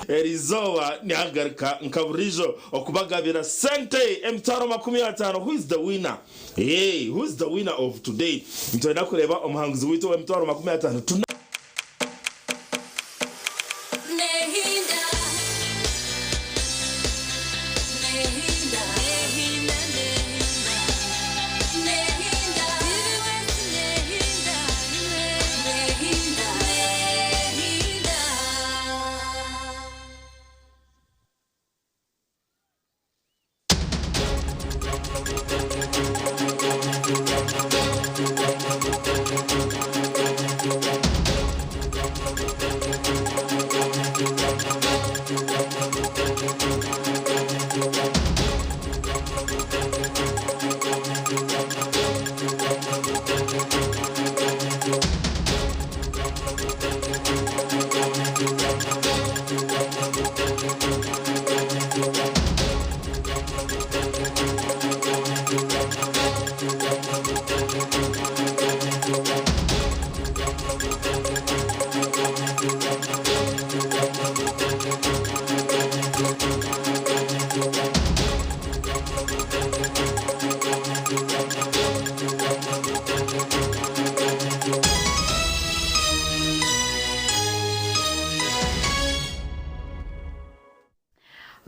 Erizooba nihagaruka nka burijo okubagabira sente 500,000 who is the winner eeh who is the winner of today nitwenda kureeba omuhanguzi waitu ow'emitwaro 50 tuna.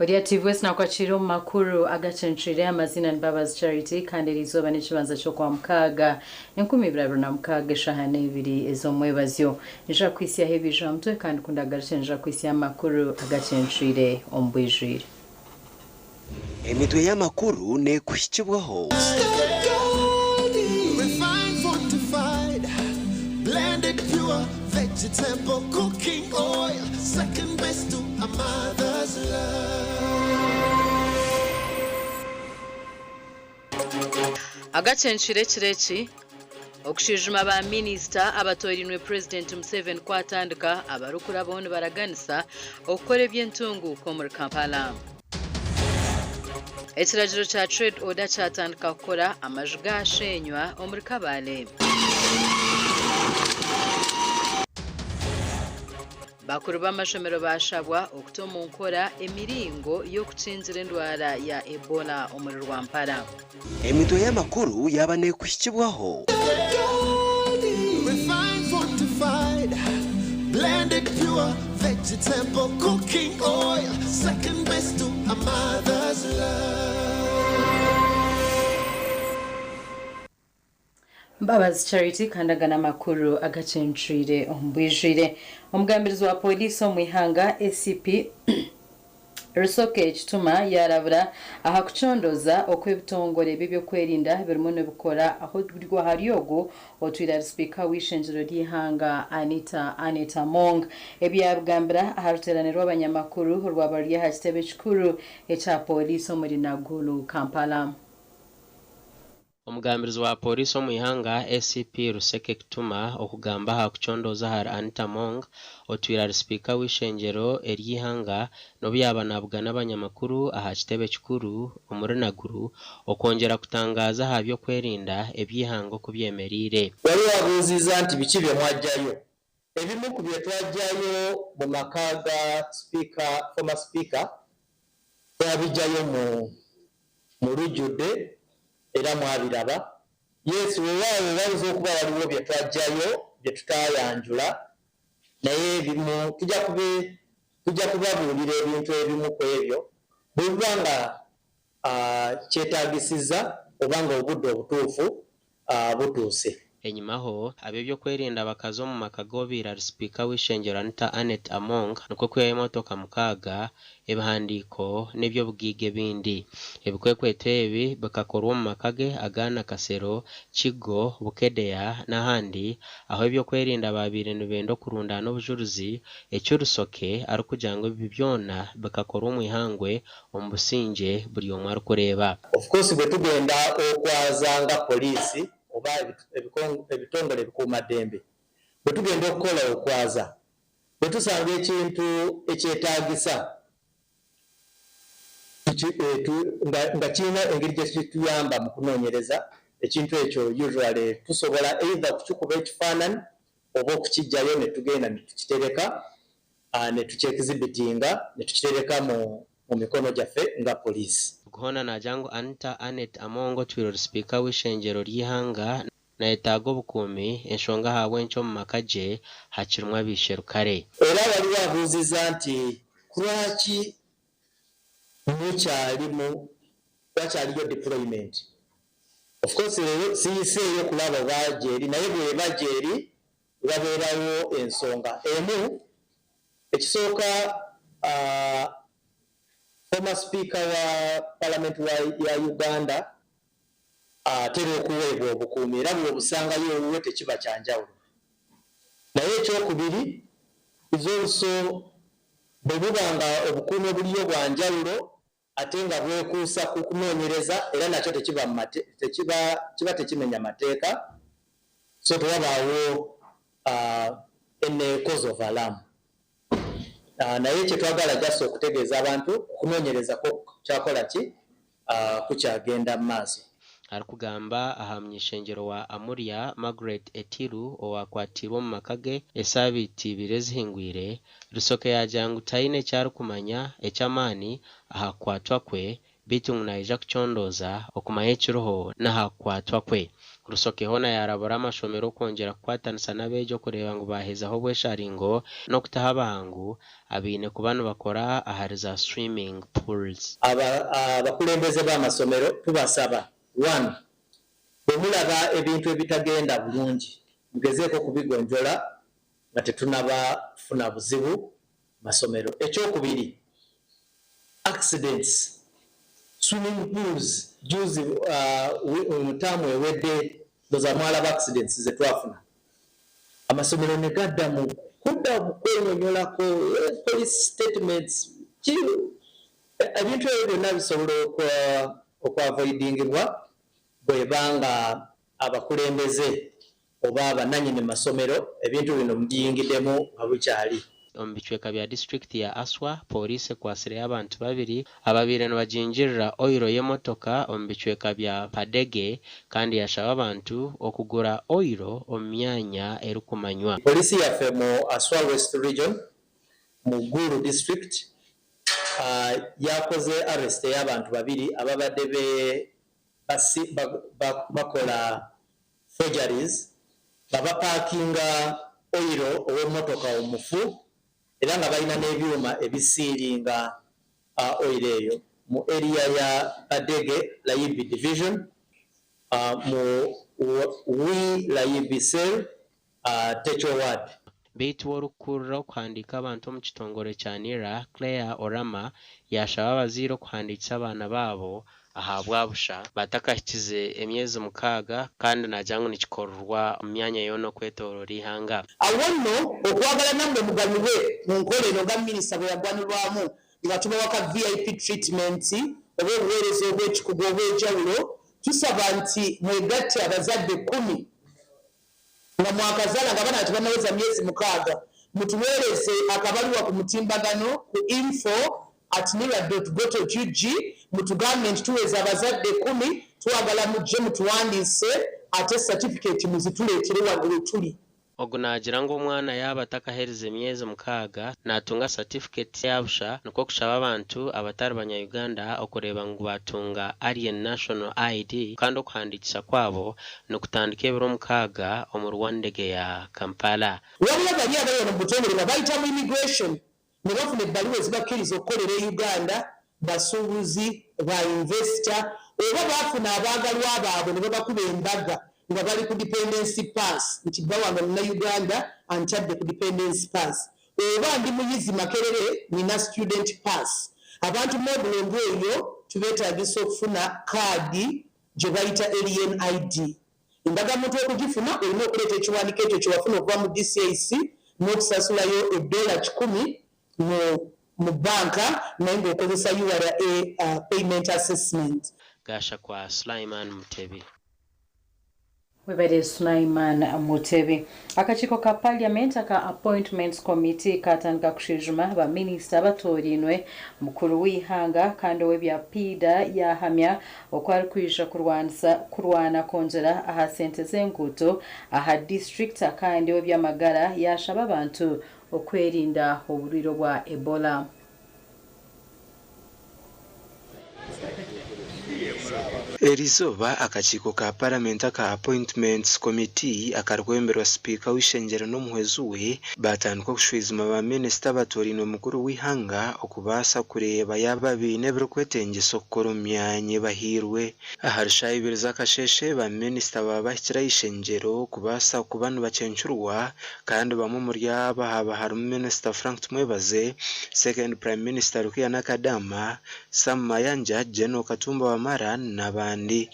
Orya TV nakwakira omu makuru agacencwire amazina ni Mbabazi Charity kandi eriizooba n'ekibanza ky'okwamukaaga 2026 eshaaha n'ebiri ez'omwebazyo. Nija kuhitsyaho ebiija aha mutwe kandi ku ndagarukye nija kuhitsya amakuru agacencwire omu bwijwire. Emitwe y'amakuru neekuhikibwaho. Refined, fortified, blended pure vegetable cooking oil, second best to a mother's love. Agacencwire ekiro eki, okushwijuma ba minisita abatorainwe Purezidenti Museveni kwatandika, abarikurabaho nibaraganisa okukora eby'entunguuka omuri Kampala. Ekiragiro kya Trade Order kyatandika kukora, amaju gaashenywa omuri Kabale. Bakuru b'amashomero baashabwa okuta omu nkora emiringo y'okukingira endwara ya Ebola omuri Rwampara. Emitwe y'amakuru yaaba neekuhikibwaho. Refined, fortified, blended pure vegetable cooking oil, second best to a mother's love. Mbabazi Charity kandi aga n'amakuru agacencwire omu bwijwire. Omugambirizi wa Pooriisi omu ihanga, ACP Rusoke Kituma yaarabura aha kucondooza oku ebitongore by'ebyokwerinda birimu nibikora aho ahari ogu otwire ari sipiika w'eishengyero ry'eihanga Anita Annet Among. Ebi yaabigambira aha ruteerane rw'abanyamakuru orwaba ruri aha kitebe kikuru ekya Pooriisi omuri Naguru, Kampala. Omugambirizi wa Pooriisi omu ihanga, ACP Ruseke Kituma okugamba aha kucondooza ahari Anita Among otwire ari Sipiika w'eishengyero ery'eihanga n'obu yaaba nabugana abanyamakuru aha kitebe kikuru omuri Naguru okwongyera kutangaaza aha by'okwerinda eby'eihanga oku byemereire. Wali wabuuziza nti biki bye mwajjayo? Ebimu ku bye twajjayo mu maka ga Sipiika, former Speaker, twabijjayo mu mu lujjudde era mwabiraba. Yes, weewaawo wayinza okuba waliwo bye twajjayo bye tutaayanjula naye ebimu tujja kube tujja kubabuulira ebintu ebimu ku ebyo bwe biba nga kyetaagisizza oba nga obudde obutuufu butuuse. Enyimaho, ab'eby'okwerinda bakaza omu maka g'obaire ari sipiika w'eishengyero Anita Annet Among nikwo kwihayo emotoka mukaaga, ebihandiiko n'eby'obugaiga ebindi. Ebikwekweto ebi bikakorwa omu maka ge aga Nakasero, Kigo, Bukedea n'ahandi ahu eby'okwerinda baabaire nibenda okurundaana obujurizi, eki Rusoke arikugira ngu ebi byona bikakorwa omu ihangwe omu busingye buri omwe arikureeba. Of course bwetugenda okwaza nga police oba ebitongole ebikuuma ddembe, bwetugenda okukola okwaza, bwetusanga ekintu ekyetagisa nga kirina engeri gyekituyamba mu kunonyereza, ekintu ekyo usually tusobola either okukikuba ekifananhi oba okukijjayo netugenda netukitereka. Ne tukyekizibitinga ne tukitereka mu mu mikono gyaffe nga poliisi. Hoona naagira ngu Anita Annet Among otwire ori sipiika w'eishengyero ry'eihanga nayetaaga obukuumi enshonga ahabw'enki omu maka gye hakirimu abaisherukare. Era waliwo abuuzizza nti kulwaki mukyalimu wakyaliyo deployment? Of course leero siyiseeyo kulaba oba gyeri naye bweba gyeri wabeerawo ensonga emu ekisooka former speaker wa parliament wa ya Uganda atera okuweebwa obukuumi era bw'obusangayo ewuwe tekiba kya njawulo. Naye ekyokubiri is also bwe buba nga obukuumi obuliyo bwa njawulo ate nga bwekuusa ku kunoonyereza era nakyo tekiba mu tekiba kiba tekimenya mateeka so tewabaawo any cause of alarm. Naye kyetwagala just okutegeeza abantu okunoonyereza kwo kukyakola ki? Kukyagenda mu maaso. Arikugamba aha muny'ishengyero wa Amuria, Margaret Etiru owaakwatiirwe omu maka ge esaabiiti ibiri ezihingwire, Rusoke yaagira ngu taine eki arikumanya eky'amaani aha kukwatwa kwe beitu ngu naija kucondooza okumanya ekiriho n'aha kukwatwa kwe. Rusoke hoona yaarabura amashomero okwongyera kukwatanisa n'abeegi okureeba ngu baahezaho obwesharingo n'okutaho abahangu abaine kuba nibakora ahari za swimming pools. Abakulembeze b'amasomero tubasaba, one, bwe mulaba ebintu ebitagenda bulungi mugezeeko okubigonjola nga tetunaba kufuna buzibu masomero. Ekyokubiri, accidents, swimming pools, juuzi mu term ewedde ndowooza mwalaba accidents zetwafuna, amasomero ne gadda mu kudda mu kwenyonyolako, police statements, ki, ebintu ebyo byonna bisobola okwavoidingibwa bweba nga abakulembeze oba bananyini masomero ebintu bino mubiyingidemu nga bukyali. Omu bicweka bya disiturikiti ya Aswa, Pooriisi ekwatsireyo abantu babiri ababaire nibagingirira oyiro y'emotoka omu bicweka bya Padege kandi yashaba abantu okugura oyiro omu myanya erikumanywa. Poliisi yaffe mu Aswa West Region mu Gulu District yakoze arrest ey'abantu babiri ababadde bakola forgeries nga bapaakinga oyiro ow'emmotoka omufu era nga balina n'ebyuma ebisiiringa oyiro eyo mu area ya Padege Layibi Division mu Wi Layibi Cell, Techo Ward. Beitu orikukurira okuhandiika abantu omu kitongore kya NIRA, Clare Orama yaashaba abazaire okuhandiikisa abaana baabo ahabwa busha batakahikize emyezi mukaaga kandi naagira ngu nikikorerwa omu myanya yoona okwetooroora eihanga. Awo nno okwagala nammwe muganyulwe mu nkola eno nga Minisita bwe yagwanulwamu nga tubawa ka VIP treatment oba obuweereza obw'ekikugu obw'ejawulo, tusaba nti mwegatte abazadde kkumi nga mwakazaala nga abaana tebannaweza myezi mukaaga, mutuweereze akabaluwa ku mutimbagano ku info at nira dot go dot ug mutugambe nti tuweza abazadde kkumi twagala mujje mutuwandiise ate certificate muzituleetere wano wetuli. Ogu naagira ngu omwana yaaba atakaherize myezi mukaaga naatunga satifiketi ya busha nikwo kushaba abantu abatari banya-Uganda okureeba ngu baatunga Alien National ID kandi okuhandiikisa kwabo nikutandika ebiro mukaaga omuri Wandegeya, Kampala. Wabula bali abali wano mu butongole nga bayita mu Immigration ne bafuna ebbaluwa ezibakkiriza okukolera e Uganda, basuubuzi, ba investor oba baafuna abaagalwa baabwe ne babakuba embaga nga bali ku dependency pass nti bba wange Munnayuganda antadde ku dependency pass oba ndi muyizi Makerere nina student pass. Abantu model ng'eyo tubeetaagisa okufuna kaadi gye bayita Alien ID. Endagamuntu okugifuna olina okuleeta ekiwandiiko ekyo kye wafuna okuva mu DCAC n'okusasulayo eddoola kikumi mu mu bbanka naye ng'okozesa ura Payment Assessment. Gashakwa Sulaiman Mutebi. Webare Sulaiman Mutebi. Akakiiko ka Parliament aka Appointments Committee kaatandika kushwijuma ba minisita abatoorainwe mukuru w'eihanga kandi ow'ebya piida yaahamya oku arikwija kurwanisa kurwana kwongyera aha sente z'enguuto aha disiturikiti kandi ow'eby'amagara yaashaba abantu okwerinda oburwire obwa Ebola. Erizooba akakiiko ka Paramenti aka Appointments Committee akarikwebemberwa Sipiika w'eishengyero n'omuhwezi we baatandika okushwijuma ba minisita abatoorainwe mukuru w'eihanga okubaasa kureeba yaaba baine ebirikwetengyesa okukora omu myanya ebahairwe. Ahari shaaha ibiri z'akasheeshe, ba minisita baaba bahikire aha ishengyero kubaasa kuba nibacencurwa kandi bamwe omuri aba haaba harimu Minisita Frank Tumwebaze, Second Prime Minister Rukia Nakadama, Sam Mayanja, General Katumba Wamala n'abandi.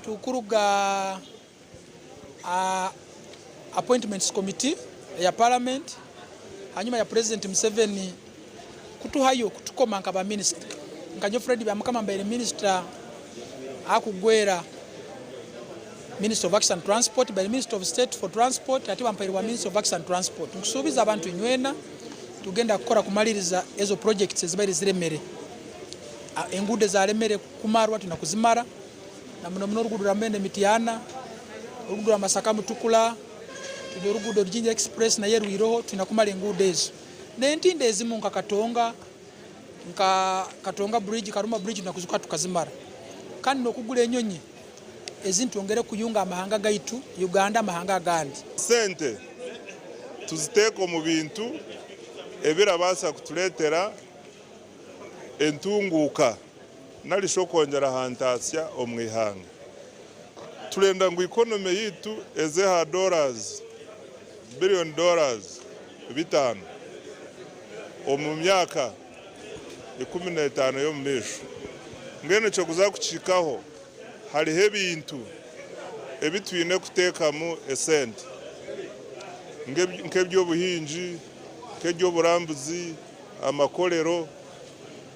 Tukuruga aha Appointments Committee eya Parliament hanyuma ya President Museveni kutuhayo kutukoma nka ba minisita. Nka nyowe Fred Byamukama mbaire minisita ahakugwera Minister of Works and Transport, mbaire Minister of State for Transport hati bampaire bwa Minister of Works and Transport. Nkusuubiza abantu inywena tugenda kukora kumaliriza ezo projects ezibaire ziremere. Enguudo ezaremere kumarwa twine kuzimara na muno muno oruguudo rwa Mende Mityana, oruguudo rwa Masaka Mutukula, twine oruguudo Jinja Express nayo erwireho, twine kumara enguudo ezo. N'entindo ezimu nka Katonga, nka Katonga Bridge, Karuma Bridge twine kuzikora tukazimara. Kandi n'okugura enyonyi ezindi twongere kuyunga amahanga gaitu Uganda amahanga agandi. Sente tuziteeke omu bintu ebirabaasa kutureetera entunguuka nari shi okwongyera aha ntaasya omu ihanga. Turenda ngu economy yaitu eze aha dollars, billion dollars bitaano omu myaka 15 y'omu maisho. Mbwenu ekyo kuza kukihikaho hariho ebintu ebi twine kuteekamu esente nk'eby'obuhingi, nk'eby'oburambuzi, amakorero,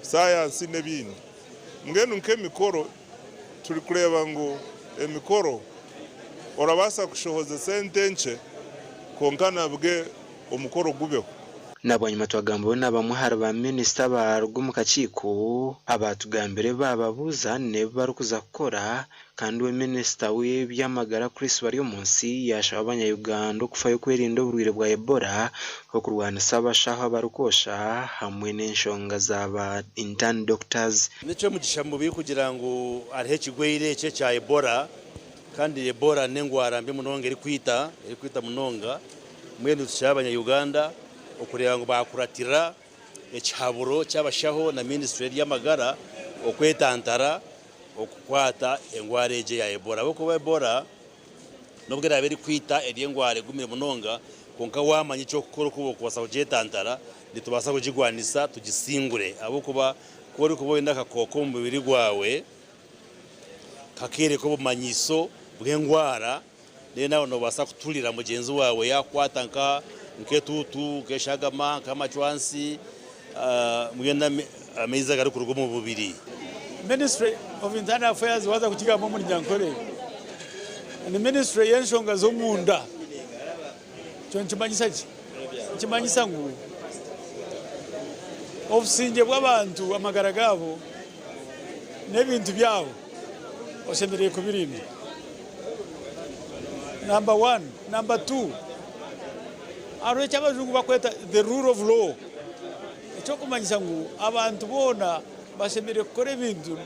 sayansi n'ebindi. Mbwenu nk'emikoro turikureeba ngu emikoro orabaasa kushohoza esente nkye kwonka nabwe omukoro gubeho. Na bwanyima twagambaho na bamwe ahari ba minisita abaaruga omu kakiiko abaatugambira ebi baababuuza n'ebi barikuza kukora kandi we minisita w'eby'amagara Chris Baryomunsi yaashaba abanya-Uganda okufayo kwerinda oburwaire bwa Ebola, okurwanisa abashaho abarikwosha hamwe n'enshonga za ba intern doctors. N'eky'omugisha mubi kugira ngu hariho ekirwaire eki ekya Ebola kandi Ebola n'endwara mbi munonga erikwita, erikwita munonga. Mbwenu nitushaba abanya-Uganda okureeba ngu baakuratira ekihaburo ky'abashaho na minisitule y'eby'amagara okwetantara okukwata endwara egi eya Ebola. Ahabw'okuba Ebola n'obu eraabe erikwita eri endwara egumire munonga, kwonka waamanya eky'okukora oku orikubaasa kugyetantara, nitubaasa kugirwanisa tugisingure. Ahabw'okuba ku orikuba oine akakooko omu mubiri gwawe, kakeereka obumanyiso bw'endwara, Reero nawe noobaasa kuturira mugyenzi waawe yaakukwata nk'etuutu, nk'eshagama, nk'amacwansi, mbwenu amaizi agarikuruga omu mubiri. Ministry of Internal Affairs waaza kukigamba omu Runyankore ni ministry y'enshonga z'omunda. Ekyo nikimanyisa ki? Nikimanyisa ngu obusingye bw'abantu, amagara gaabo n'ebintu byabo oshemereire kubirinda. Namba wani. Namba tuu, hariho eki abajungu barikweta the rule of law, eky'okumanyisa ngu abantu boona bashemereire kukora ebintu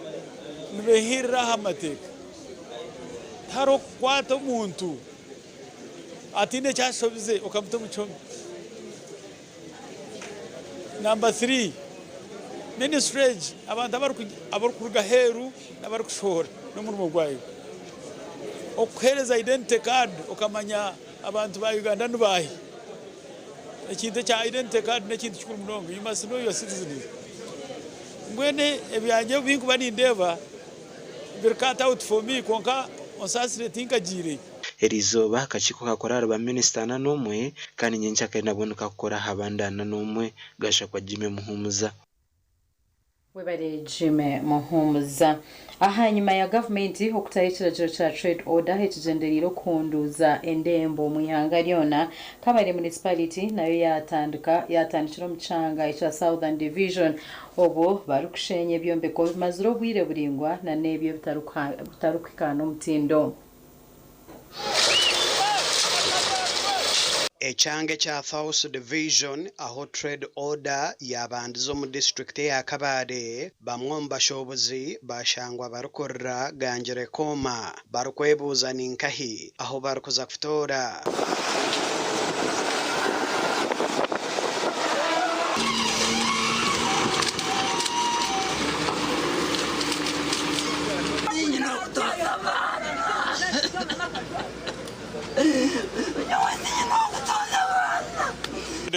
nibeehirira aha mateeka. Tihariho kukwata omuntu ataine eki ashobize okamuta omu kihome. Namba thiri, minisitule egi abantu abarikuruga aheeru n'abarikushohora n'omurimo gwayo okukuheereza identity card okamanya abantu ba Uganda ni baahi. Ekintu ekya identity card n'ekintu kikuru munonga, you must know your citizenship. Mbwenu ebyangye ebi ndikuba nindeeba biri cut out for me kwonka onsaasire tinkagiireyo. Eriizooba akakiiko kakora ahari ba minisita 41 kandi nyenkyakare nabwo nikakora aha bandi 41, Gashakwa Jimmy Muhumuza. Webare Jimmy Muhumuza. Ahanyima ya gavumenti okutaho ekiragiro kya Trade Order ekigyendereire okuhunduuza endembo omu ihanga ryona, Kabale Municipality nayo yatandika yatandikira omu kyanga ekya Southern Division obwo barikushenya ebyombeko bimazire obwire buraingwa na n'ebyo ebitarikuhikaana omutindo. Ekyanga ekya South Division ahu Trade Order yabandize omu disiturikiti eya Kabale, bamwe omu bashuubuzi bashangwa barikurira gangire kooma barikwebuuza ninkahi ahu barikuza kutoora.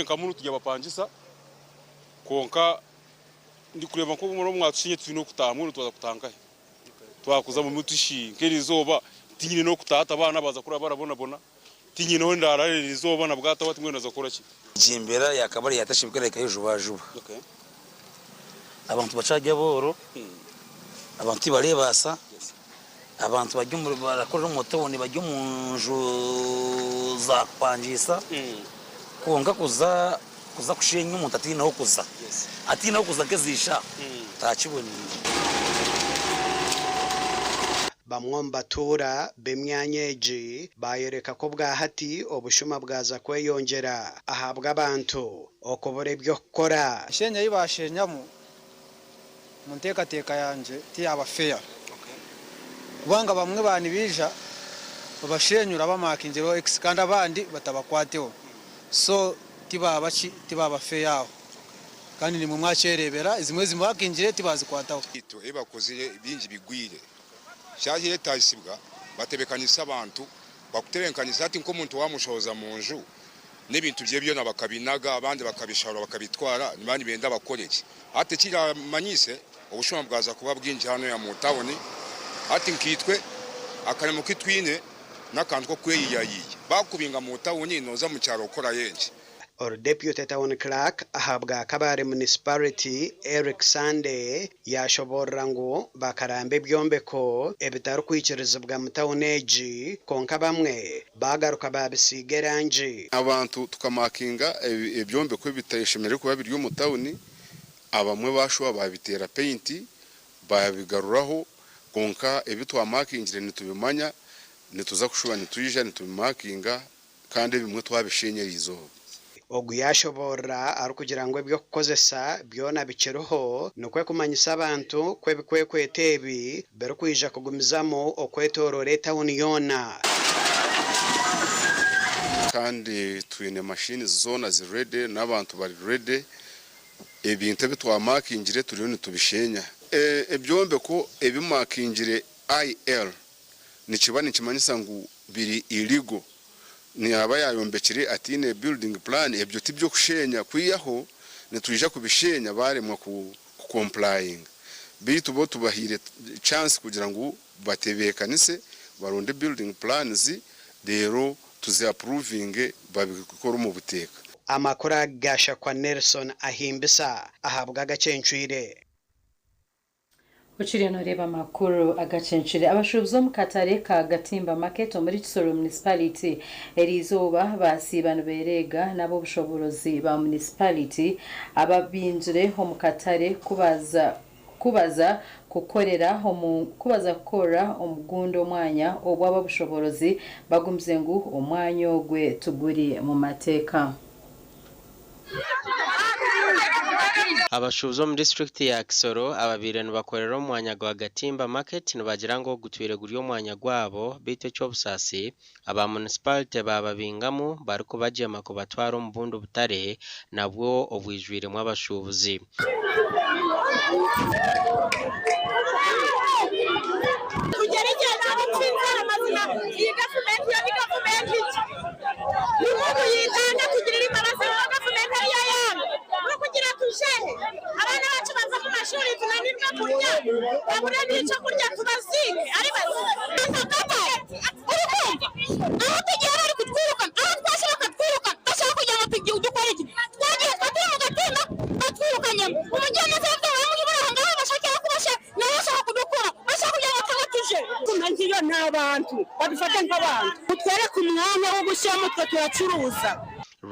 Nka munu turi abapangisa kwonka ndikureeba nk'obumwe obu mwatushenye twine okutaaha mbwenu twaza kutaaha nkahi? Twakuza omu miti shi nk'erizooba tinyine n'okutaaha hati abaana baaza kurara barabonabona tinyine ahu ndaarare erizooba na bwataho hati mbwenu ndaza kukora ki? Egi mbeera ya Kabale yatashibwa erahikayo jubajuba. Abantu bakyari abooro, abantu tibareebaasa, Abantu bari omu barakorera omu tawuni bari omu nju za kupangisa kwonka kuza kuza kushenya omuntu ataine ah'okuza ataine ah'okuza nk'eziisha takiboniire. Bamwe omu batuura b'emyanya egi baayoreka ku obwahati obushuma bwaza kweyongyera ahabw'abantu okubura eby'okukora. Eshenya ei baashenyamu Omu nteekateeka yangye tiyaaba fair kubanga bamwe baaba nibaija babashenyura bamakingireho X kandi abandi batabakwateho so tibaaba ki tibaaba fair aho kandi nimwe mwakyereebera ezimwe ezimakingire tibazikwataho. Beitu ebi bakozire bingi bigwire. Kyayetagisibwa batebekanise abantu bakutebenkanisa hati nk'omuntu wamushohoza munju n'ebintu bye byona bakabinaga abandi bakabisharura bakabitwara nibaba nibenda bakore ki? Hati ekiramanyise obushuma bwaza kuba bwingi hanuya mu tawuni hati nkaitwe akarimo ki twine n'akantu k'okweyiyayiya bakubinga mu tawuni noza mu kyaro kukorayo enki? Ori Deputy Town Clerk ahabwa Kabale Municipality, Eric Sande yashoboorora ngu bakaramba ebyombeko ebitarikwikirizibwa mu tawuni egi kwonka bamwe baagaruka baabisiiga erangi. Abantu tukamakinga ebyombeko ebitashemereire kuba biri omu tawuni, abamwe baashuba baabiteera peyinti baabigaruraho kwonka ebi twamakingire nitubimanya, nituza kushuba nitwija nitubimakinga kandi ebimwe twabisheenya eriizooba. Ogu yaashoboorora arikugira ngu eby'okukozesa byona bikiriho nikwo kumanyisa abantu ku ebikwekweto ebi birikwija kugumizamu okwetooroora etawuni yoona. Kandi twine machines zoona ziri ready n'abantu bari ready, ebintu ebi twamakingire turiyo nitubisheenya. Ebyombeko ebimakingire IL nikiba nikimanyisa ngu biri illegal. Yaaba yaayombekire ataine building plan ebyo tiby'okusheenya kwihaho nitwija kubisheenya baaremwa ku complyinga. Beitu bo tubahaire chance kugira ngu batebeekanise baronde building plans reero tuzi approvinge babikore omu buteeka. Amakuru aga gashakwa Nelson Ahimbisa ahabw'agacencwire. Okiriyo noreeba amakuru agacencwire. Abashuubuzi omu katare ka Gatimba Market omuri Kisoro Municipality eriizooba baasiiba nibereega n'ab'obushoboorozi ba municipality ababingire omu katare kubaza kubaza kukorera omu kubaza kukorera omu gundi omwanya obwo ab'obushoboorozi bagumize ngu omwanya ogwe tiguri mu mateeka. Abashuubuzi omu disiturikiti ya Kisoro ababaire nibakorera omu mwanya gwa Gatimba Market nibagira ngu ogu gutwire guri omwanya gwabo beitu eky'obusaasi aba munisipalite baababingamu barikubagyema kubatwara omu bundi butare nabwo obwijwiremu abashuubuzi. Tugyere igihe ky'okucwa inzara mazima iyi gavumenti yo ni gavumenti ki? Nimugu yitanga tugirire imbabazi kuba gavumenti ariyo yanga n'okugira tujehe abaana bacu bava mu mashuri tunanirwe kurya babure n'icyo kurya tubaziike ari bazima. Urikumva aho tugiye bari kutwirukana aho twashe bakatwirukana bashaka kugira ngo dukore iki twagiye twa turi mu gatimba batwirukanyemo umugiraneza yavuze ngo muri aha ngaha bashaka aho kubasha nawe ashaka kudukura bashaka kugira ngo twaba tuje ngiyo ni abantu babifate nk'abantu utwereke umwanya wo gushyiramo twe turacuruza.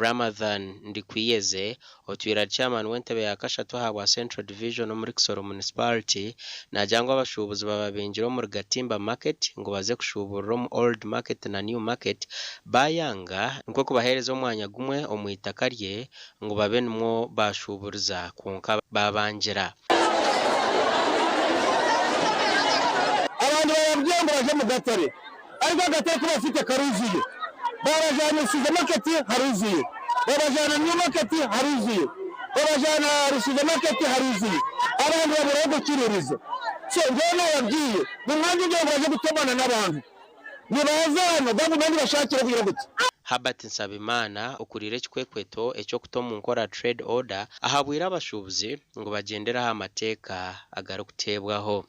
Ramadhan Ndikwiyeze otwire ari chairman w'entebe ya kashatu ahabwa Central Division omuri Kisoro Municipality naagira ngu abashuubuzi bababingire omuri Gatimba Market ngu baze kushuuburira omu Old Market na New Market baayanga nikwo kubaheereza omwanya gumwe omu itaka rye ngu babe nimwo baashuuburiza kwonka baabangira. Abantu bababwiye ngu baje omu gatare ariko akatare ku bafite karuzuye. Babajana Rusiiza Market haruzuye, babajana New Market haruzuye, babajana Rusiiza Market haruzuye, abantu babura aho gucururiza. So nyowe nababwiye ngu mwanya ogira ngu baje kutomana n'abantu nibaza hano gavumenti ebashakire kugira guti. Herbert Nsabimana okuriire ekikwekweto eky'okuta omu nkora Trade Order ahabwire abashuubuzi ngu bagyendere aha mateeka agarikuteebwaho.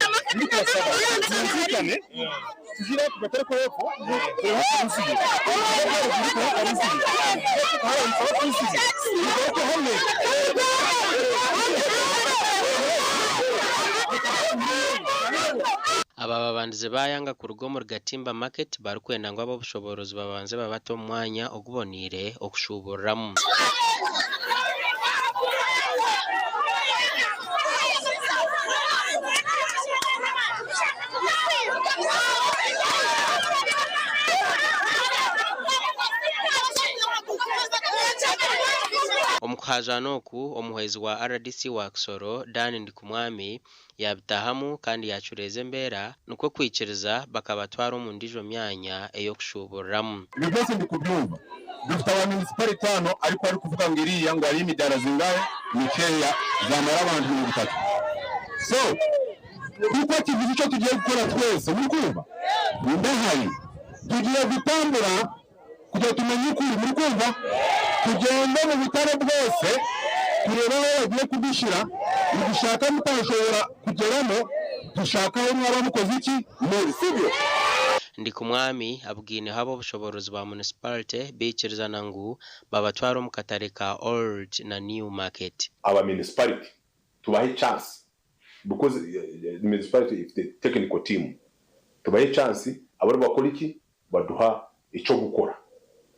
Aba babandize baayanga kuruga omuri Gatimba Market barikwenda ngu ab'obushoboorozi babanze babate omu mwanya oguboneire okushuuburiramu. Omu kuhaajaana oku, omuhwezi wa rdc wa Kisoro, Dan Ndikumwami yaabitaahamu kandi yaacureeza embeera nikwo kwikiriza bakabatwara omu ndiijo myanya ey'okushuuburiramu. Ebyo byose ndikubyumva. Dufite aba municipality hano ariko arikuvuga ngu iriya ngu hariyo emidaara zingahe mikyeya zamara abantu 30. So kuko kivuze icyo tugiye gukora twese murikumva? Ndahari tugiye gutambura kugira tumenye ukuri murikumva? Tugende mu butare bwose turebe aho bagiye kudushyira, nidushaka mutashobora kugeramo dushaka aho mwaba mukoze iki muri sibyo? Ndikumwami abwineho ab'obushoboorozi bwa munisiparite baikirizana ngu babatware omu katare ka Old na New Market. Aba municipality tubahe chance because municipality ifite technical team tubahe chance abari bakora iki baduha icyo gukora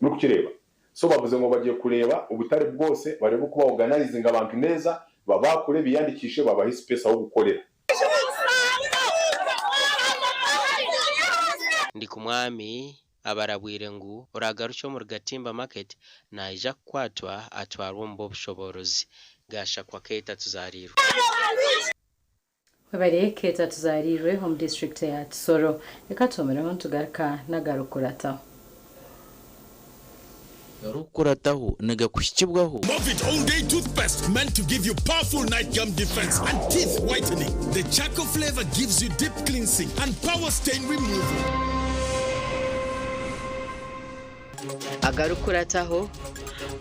muri kukireba so bavuze ngo bagiye kureba ubutare bwose barebe uko baorganizinga abantu neza babakure biyandikishe babahe space aho gukorera. Ndikumwami abarabwire ngu oragarukye omuri Gatimba Market naija kukwatwa atwarwe omu b'obushoboorozi. Gashakwa Keita Tuzarirwe. Webare Keita Tuzarirwe omu disiturikiti ya Kisoro. Reka tuhomereho nitugaruka n'agarikukurataho. Agarikukurataho nigakuhikibwaho. Movit All Day Toothpaste meant to give you powerful night gum defense and teeth whitening. The charcoal flavor gives you deep cleansing and power stain removal. Agarikukurataho,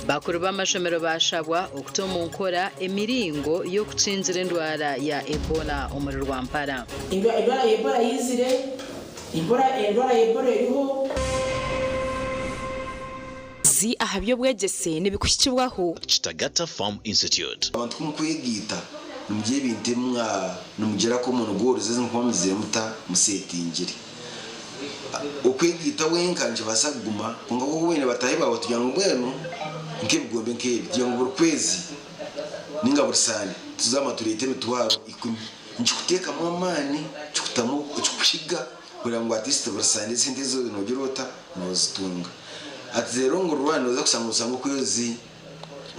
Bakuru b'amashomero baashabwa okuta omu nkora emiringo y'okukingira endwara ya Ebola omuri Rwampara. Endwara ya Ebola yaizire, endwara ya Ebola eriho. Zi aha by'obwegyese nibikuhikibwaho. Kitagata Farm Institute. Abantu ku mukwegaita nimugira ebintu ebi mwa nimugira common goals ezi mukuba mugizire muta musetingire. Okwegaita wenka nikibaasa kuguma kwonka ku orikuba oine bataahi baawe tugira ngu mbwenu nk'ebigombe nk'ebi tugira ngu buri kwezi ninga buri sande tuzama tureete emitwaro ikumi nikikuteekamu amaani kikutamu kikuhiga kureba ngu at least buri sande esente ezo nogira ota nozitunga. Hati reero ngu rwani noza kushanga osanga okwezi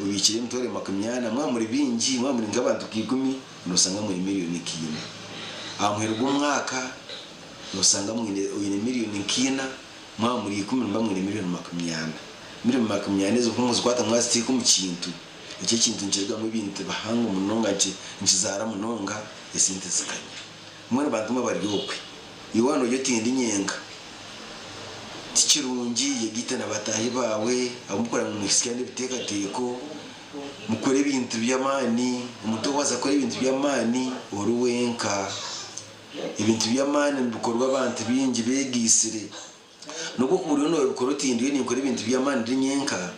obiikire emitwaro 40 mwaba muri baingi mwaba muri nk'abantu nka ikumi nosanga mwine miriyoni nka ina. Aha muheru gw'omwaka nosanga mwine oine miriyoni nka ina mwaba muri ikumi nimuba mwine miriyoni 40. Miriyoni 40 ezo ku mukuzikwata mwaziteeka omu kintu, ekyo ekintu nikirugamu ebintu bihango munonga nikizaara munonga esente zikanya. Mbwenu bantu mwe abari okwe, iwe waaba nogira oti ndi nyenka, ti kirungi, yegaite na bataahi baawe abu murikureba ngu nimuhitsya n'ebiteekateeko, mukore ebintu by'amaani. Omuntu orikubaasa kukora ebintu by'amaani ori wenka. Ebintu by'amaani nibikorwa abantu baingi beegaitsire. N'obu okuba oriyo noobikora oti ndiyo ninkora ebintu by'amaani ndi nyenka,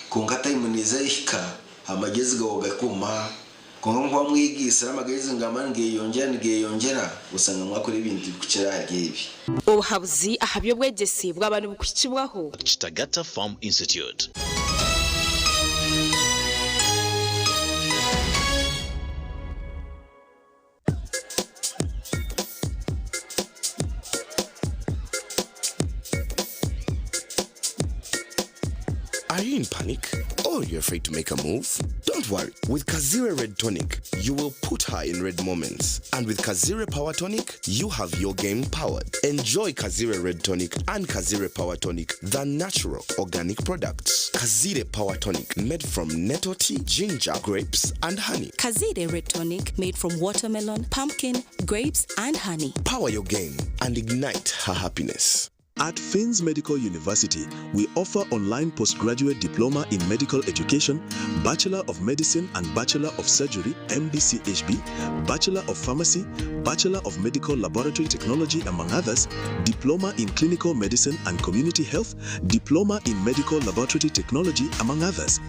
kwonka tayimu neeza ehika amagezi gaawe gakoma. Kwonka mukuba mwegaitsire amagezi nigaba nigeyongyera nigeyongyera osanga mwakora ebintu bikukira ahari ebi. Obuhabuzi aha by'obwegyese bwaba nibukuhikibwaho. Kitagata Farm Institute. you in panic? Or you're afraid to make a move? Don't worry. With Kazire Red Tonic, you will put her in red moments. And with Kazire Power Tonic, you have your game powered. Enjoy Kazire Red Tonic and Kazire Power Tonic, the natural organic products. Kazire Power Tonic, made from nettle tea, ginger, grapes, and honey. Kazire Red Tonic made from watermelon, pumpkin, grapes, and honey. Power your game and ignite her happiness. At Finns Medical University, we offer online postgraduate diploma in medical education, Bachelor of Medicine and Bachelor of Surgery, MBCHB, Bachelor of Pharmacy, Bachelor of Medical Laboratory Technology, among others, Diploma in Clinical Medicine and Community Health, Diploma in Medical Laboratory Technology, among others,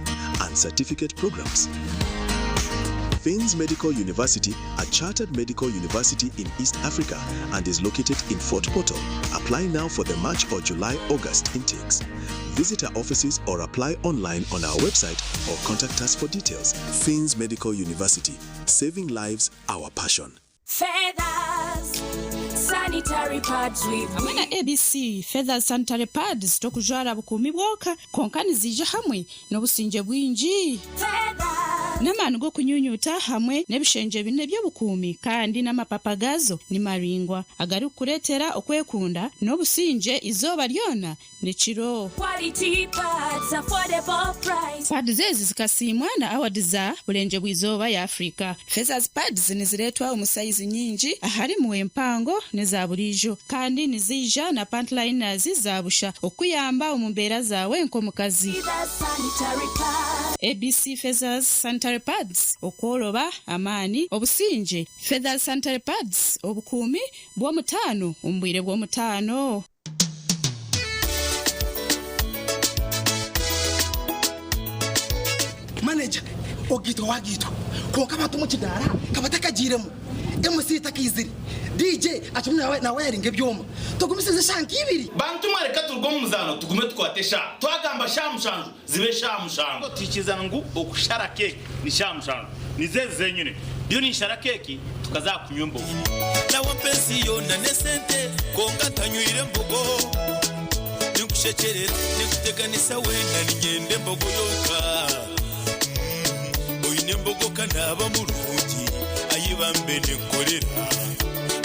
and certificate programs. Finns Medical University, a chartered medical university in East Africa and is located in Fort Portal. Apply now for the March or July August intakes. Visit our offices or apply online on our website or contact us for details. Finns Medical University, saving lives, our passion. Feathers, sanitary pads with Hamwe na ABC Feathers Sanitary Pads tokujwara bukuumi bwonka kwonka niziija hamwe n'obusingye bwingi. N'amaani g'okunyunyuuta hamwe n'ebishengye bina eby'obukuumi kandi n'amapapa gaazo ni maraingwa agarikukureetera okwekunda n'obusingye eizooba ryona n'ekiro. Quality pads, affordable price. Pads ezi zikasiimwa na awadi za Burengyerwa-izooba ya Afrika. Feathers Pads nizireetwa omu sayizi nyingi aharimu empango n'eza buriijo kandi niziija na pant liners za busha okukuyamba omu mbeera zaawe nk'omukazi. Feathers sanitary pads. ABC Feathers Sanitary Pads, Okworoba, amaani, obusingye. Feathers Sanitary Pads, Obukuumi bw'omutaano omu bwire bw'omutaano. Manager, ogaitwa wagaitwa kwonka abantu omu kidaara ka batakagiiremu, MC takaizire, DJ akirimu nawayaringa ebyoma, tugumisirize eshaaha nka ibiri. Bantu mwe reka turuge omu muzaano tugume tukwate eshaaha. Twagamba shaaha mushanju zibe shaaha mushanju. Twikiriza ngu okushara keeki ni shaaha mushanju. Nizo ezi zenyine. Ndiyo ninshara keeki tukaza aha kunywa embogo. Nawe mpa ensi yoona n'esente kwonka ntanywire mbogo. Ninkushekyerera, ninkuteganisa weena niinyenda embogo yonka. Oine embogo ka naaba murungi, ayi bambe ninkukorera.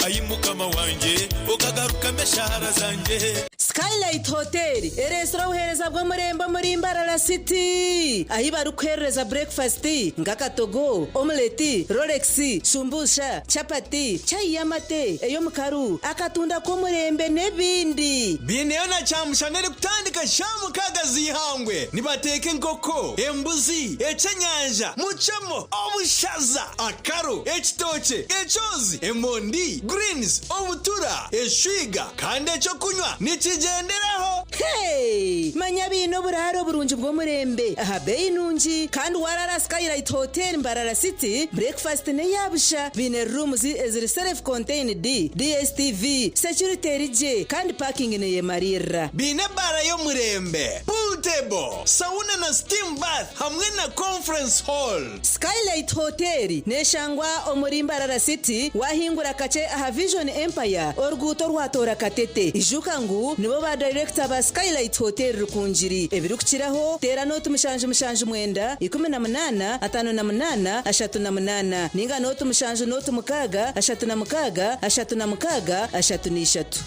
Ayi Mukama wangye, okagarukamu eshaara zangye. Skylight Hotel ereetsire obuheereza bw'omurembe omuri Mbarara City ahi barikukuheerereza burekifasiti nk'akatogo, omuleti, rolex, shumbusha, chapati, chai y'amate, ey'omukaru, akatunda k'omurembe n'ebindi. Baineyo na kyamushana erikutandika shaaha mukaaga z'eihangwe. Nibateeka enkoko, embuzi, eky'enyanja, mucemo, obushaza, akaro, ekitookye, ekyozi, emondi, greens, obutura, eshwiga kandi eky'okunywa nikigyenderaho. Hey! Manya baine oburaaro burungi bw'omurembe aha beeyi nungi kandi waaraara Skylight Hotel Mbarara City, breakfast n'eya busha. Baine rooms eziri self contained, DSTV, security eri gye kandi parking neyemariirira. Baine ebaara y'omurembe, pool table, sauna na steam bath hamwe na conference hall. Skylight Hotel neshangwa omuri Mbarara City wahingura kakye aha Vision Empire oruguuto orwatoora Katete. Ijuka ngu nibo ba dayirekita ba Skylight Hotel Rukungiri. Ebirikukiraho teera nooti 779 18 58 38 ninga nooti 7 nooti 6 36 36 33.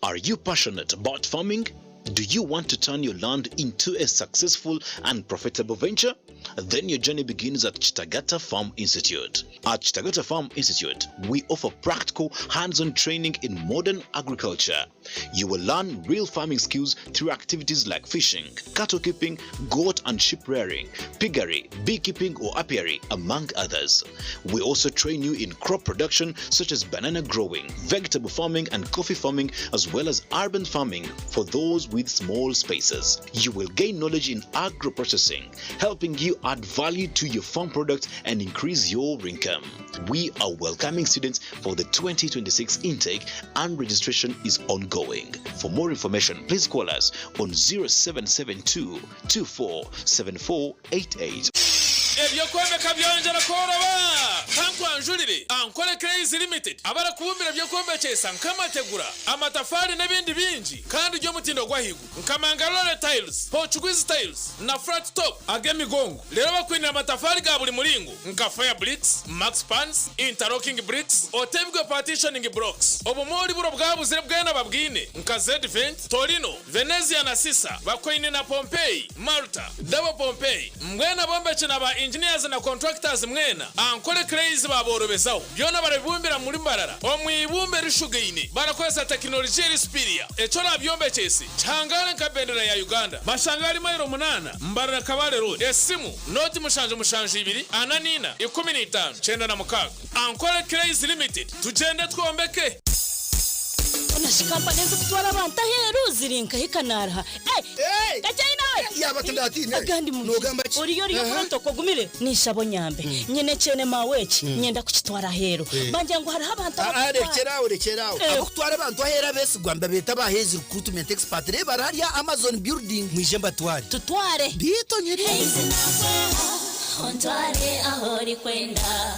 Are you passionate about farming? Do you want to turn your land into a successful and profitable venture? Then your journey begins at Chitagata Farm Institute. At Chitagata Farm Institute, we offer practical, hands on training in modern agriculture. You will learn real farming skills through activities like fishing, cattle keeping, goat and sheep rearing, piggery, beekeeping or apiary, among others. We also train you in crop production such as banana growing, vegetable farming, and coffee farming, as well as urban farming for those with small spaces. You will gain knowledge in agro processing, helping you add value to your farm products and increase your income. We are welcoming students for the 2026 intake and registration is ongoing. For more information, please call us on 0772 247488. Eby'okwombeka byongyera kworoba! Kankwanjurire Ankole Clays Limited abarikubumbira eby'okwombekyesa nk'amategura, amatafaari n'ebindi bingi kandi by'omutindo gw'ahaiguru nka Mangalore Tiles, Portuguese Tiles na Flat Top ag'emigongo. Reero bakwinire amatafaari ga buri muringo nka Fire Bricks, Max Pans, Interlocking Bricks, Otebwe Partitioning Blocks. Obumoori buro bwabuzire bwena babwine nka Z-Vent, Torino, Venezia na Sisa, Bakoine na Pompeii, Malta, Double Pompeii, Mbwenu abombeki na ba engineers na contractors mwena, Ankole Clays baaborobezaho. Byona barabibumbira muri Mbarara omu ibumba erishugaine barakozesa tekinologiya eri superior. Eki orabyombekyese kihangare nka bendera ya Uganda. Bashanga ahari mailo munaana, Mbarara Kabale Road. Esimu, nooti 772 44 15 96. Ankole Clays Limited, tugyende twombeke! Hoona shi kampani ezirikutwara abantu aheeru ziri nkahi kanaariha? Kakyayina we! Yaaba tindatiine. Agandi mu Noogamba ki? Oriyo oriyo Aha. protocol ogumire? Ninshaba onyambe. Nyine ekyene maawe eki, nyenda kukitwara aheeru. Bangira ngu hariho abantu Ah, ah, abarikutwara. rekyera aho, rekyera aho. Ab'okutwara abantu aheeru abeesigwa nibabeeta aba Hays Recruitment Expert. Reeba bari hariya Amazon Building. Mwije mbatware. Tutware. Beitu nyine. Ontware ahu orikwenda.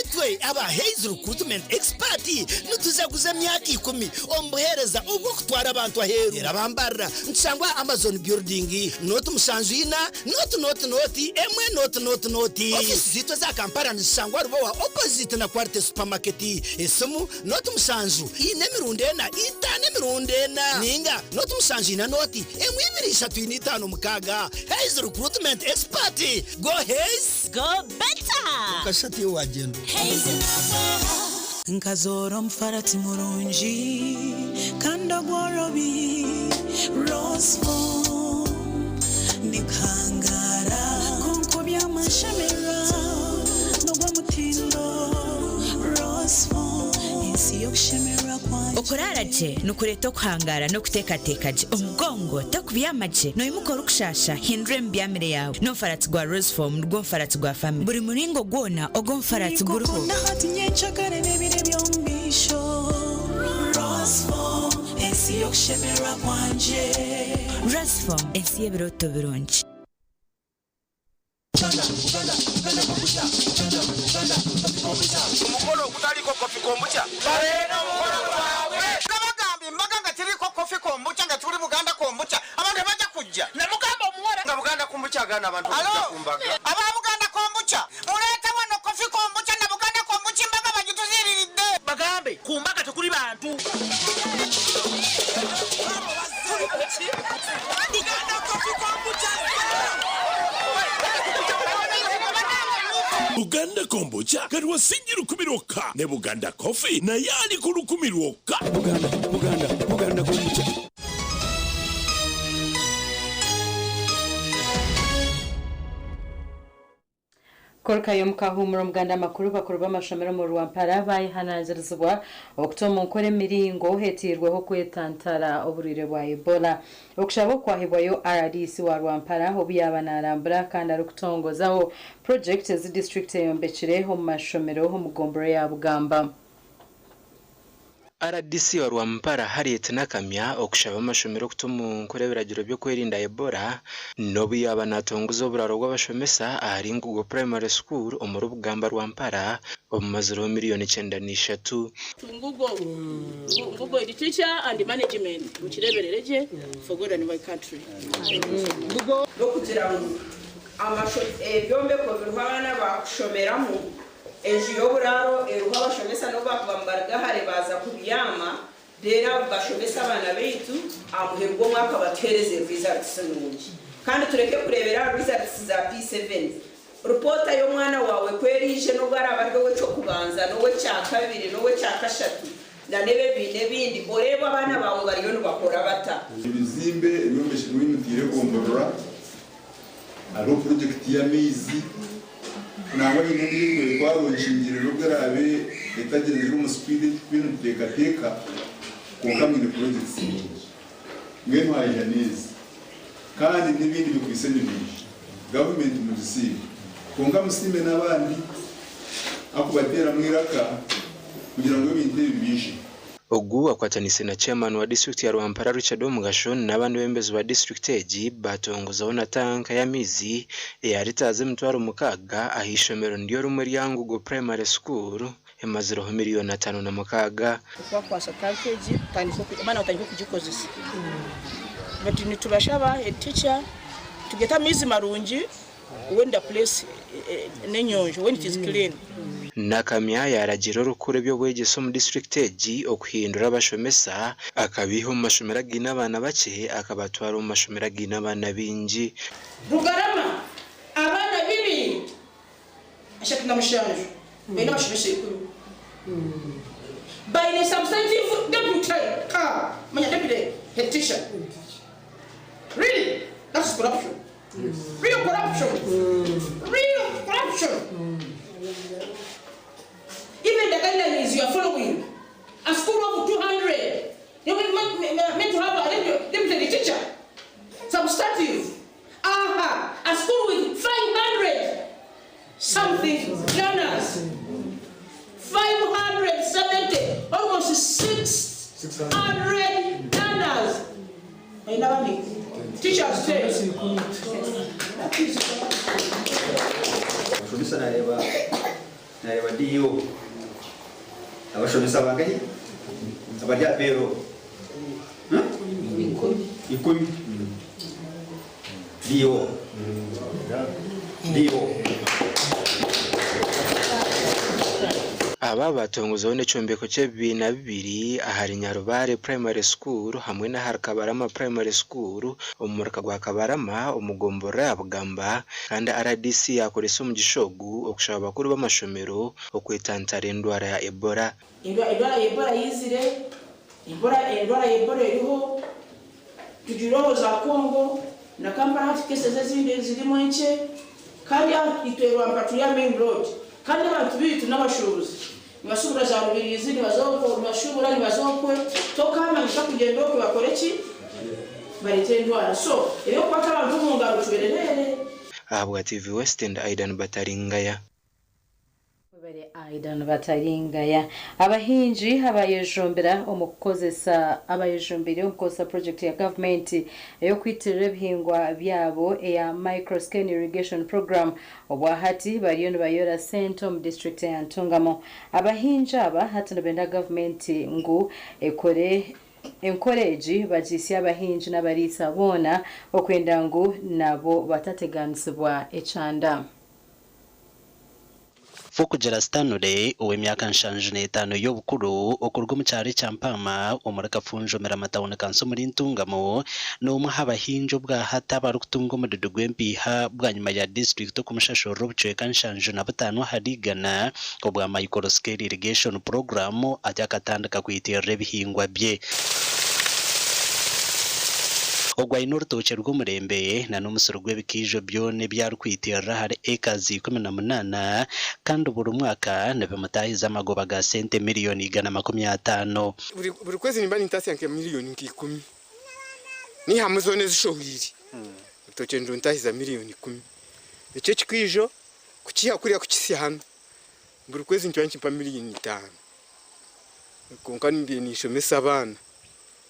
Itwe aba Hays Recruitment Expert nitujaguza emyaka ikumi omu buheereza obw'okutwara abantu aheeru. Reero abambarira nitushangwa aha Amazon Building, nooti 74, nooti nooti nooti, emwe nooti nooti nooti. Ofiisi zaitu eza Kampala nizishangwa Rubowa opposite na Quality Supermarket. Esimu, nooti 7, 4 emirundi ena, 5 emirundi ena, ninga nooti 7 4 nooti, emwe ibiri ishatu ina itaano mukaaga. Hays Recruitment Expert, go Hays! Go better! Kwonka shi hati iwe waagyenda ota? Nkazoora omufarati murungi kandi ogworobi Rose Foam niguhangaara kwonka obyama nshemererwa n'ogw'omutindo Rose Foam ensi y'okushemererwa kwangye. Okuraara gye nikureeta okuhangaara n'okuteekateeka gye. Omugongo tokubyama gye, noimuka orikushaasha, hindura emibyamire yaawe. N'omufaratsi gwa Rose Foam nigwo mufaratsi gwa famire. Buri muringo gwona ogw'omufaratsi guriho. Ninkukunda hati nyencakare n'ebiro eby'omu maisho Rose Foam ensi y'okushemererwa kwangye. Rose Foam, ensi y'ebirooto birungi. Omukolo ogutaliiko kofi kombucha. Nabagamba embaga nga teriiko kofi kombucha nga tuli Buganda kombucha abantu tebajja kujja. Namugamba omuwala nga Buganda kombucha agaana abantu okujja Alo, ku mbaga. Aba Buganda kombucha muleete wano kofi kombucha na Buganda kombucha embaga bagituziriridde. Bagambe ku mbaga tekuli bantu. Buganda Kombucha kati wa siringi 1000 lwokka ne Buganda Coffee naye ali ku 1000 lwokka. Buganda, Buganda, Buganda Kombucha. Korukayo omu kahuumuro omuganda amakuru bakuru b'amashomero omu Rwampara bayehanangirizibwa okuta omu nkora emiringo etairweho kwetantara oburwaire bwa Ebola. Okushaba oku kwahebwayo rdc wa Rwampara obu yaaba narambura kandi arikutongozaho purogyekiti ezi disiturikiti eyombekire omu mashomero omu gomborora ya Bugamba. Rdc wa Rwampara Harriet Nakamya okushaba amashomero okuta omu nkora ebiragiro by'okwerinda Ebola n'obu yaaba natongoza oburaro bw'abashomesa ahari Ngugo Primary School omuri Bugamba Rwampara obumazireho miriyoni 93. Ngugo, Ngugo iri teacher and management mukireberere gye for God and my country. N'okugira ngu ebyombeko biriho abaana baakushomeramu, enju y'oburaaro eriho abashomesa n'obu baakuba nibaruga hare baaza kubyama reero abo bashomese abaana baitu aha muheru gw'omwaka batuheereze results nungi. Kandi tureke kureebera aha results za P7. Ripoota y'omwana waawe ku eraije n'obu araabe ari ow'eky'okubanza n'ow'ekyakabiri n'ow'ekyakashatu na n'eb'ebibiina ebindi oreebe abaana baawe bariyo nibakora bata. Ebizimbe ebyombekirwe emitiire egomborora, hariho purojekiti y'amaizi, nangwa haine endiijo ei twaronkingire n'obu eraabe etagyenzire omu sipiidi ei turikuba nituteekateeka kwonka mwine purojekiti nyingi. Mbwenu haija n'ezi kandi n'ebindi bikwaitse nibiija. Gavumenti mugisiime kwonka musiime n'abandi ahakubateeramu eiraka kugira ngu ebintu ebi biije. Ogu akwataniise na Chairman wa disiturikiti ya Rwampara Richard Omugasho n'abandi beebembezi ba disiturikiti egi baatongozaho na tanka y'amaizi eya lita 60,000 ah'eishomero niryo rimwe erya Ngugo Primary School emazireho miriyoni 56. Okubakwasa tanka egi abaana batandike kugikozesa. But nitubashaba head teacher tugete amaizi marungi when the place n'enyonjo when it is clean. Nakamya yaaragiira orikukora eby'obwegyese omu disiturikiti egi okuhindura abashomesa akabaiha omu mashomero againe abaana bakye akabatwara omu mashomero againe abaana baingi. Rugarama, Abaana 237 baine abashomesa ikumi. Baine substantive deputy ka manya deputy head teacher. Really? That is corruption. Real corruption. Real corruption. Even the guidelines you are following, a school of 200, you are meant to have a deputy teacher, substantive. Aha, a school with 500 something learners, 570, almost 600 learners. Baine abandi teachers ten. That is Abashomesa nareeba nareeba DO abashomesa bangahi abari aha payroll ikumi DO DO. Aba baatongozaho n'ekyombeko ky'ebibiina bibiri ahari Nyarubare Primary School hamwe n'ahari Kabarama Primary School omu muruka gwa Kabarama omu gomborora ya Bugamba kandi rdc yaakoresa omugisha ogu okushaba bakuru b'amashomero okwetantara endwara ya Ebola. Endwara ya Ebola yaizire, endwara ya Ebola eriho, tugireho za Congo na Kampala hati cases ezindi zirimu enkye kandi itwe Rwampara turi aha main road kandi abantu baitu n'abashuubuzi nibashuubura za Rubirizi nibaza okwo nibashuubura nibaza okwe tokamanya kugyenda okwe bakore ki bareete endwara so eby'okukwata abantu omu ngaro tubirereere. Ahabwa TV West ndi Aidan Bataringaya. Webare Aidan Bataringaya. Abahingi abayejumbira omu kukozesa abayejumbire omu kukozesa project ya gavumenti ey'okwitirira ebihingwa byabo eya Micro Scale Irrigation Program obwahati bariyo nibayora sente omu disiturikiti ya Ntungamo. Abahingi aba hati nibenda gavumenti ngu ekore enkora egi bagihisye abahingi n'abariisa boona okwenda ngu nabo batateganisibwa ekyanda. Fokugira Stanley, ow'emyaka 75 y'obukuru, okuruga omu kyaro ekya Mpaama omuri Kafunjo Mirama Town Council omuri Ntungamo, n'omwe aha bahingi obwahati abarikutunga omudidi gw'empiiha bwanyima ya disiturikiti okumushashurira obucweka 75 ahari igana obwa Micro Scale Irrigation Program atyo akatandika kwitirira ebihingwa bye. Ogu aine orutookye rw'omurembe na n'omusiri gw'ebikaijo byona ebi arikwitirira ahari ekazi 18 kandi buri mwaka nibimutaahiza amagoba ga sente miriyoni 150. Buri kwezi nimba nintaasya nka miriyoni nka ikumi niihamu zoona ezishohwire orutookye niruntahiza miriyoni ikumi. Ekyo ekikaijo kukiiha kuriya kukitsya hanu buri kwezi nikiba nikimpa miriyoni itaano kwonka mbaire ninshomesa abaana.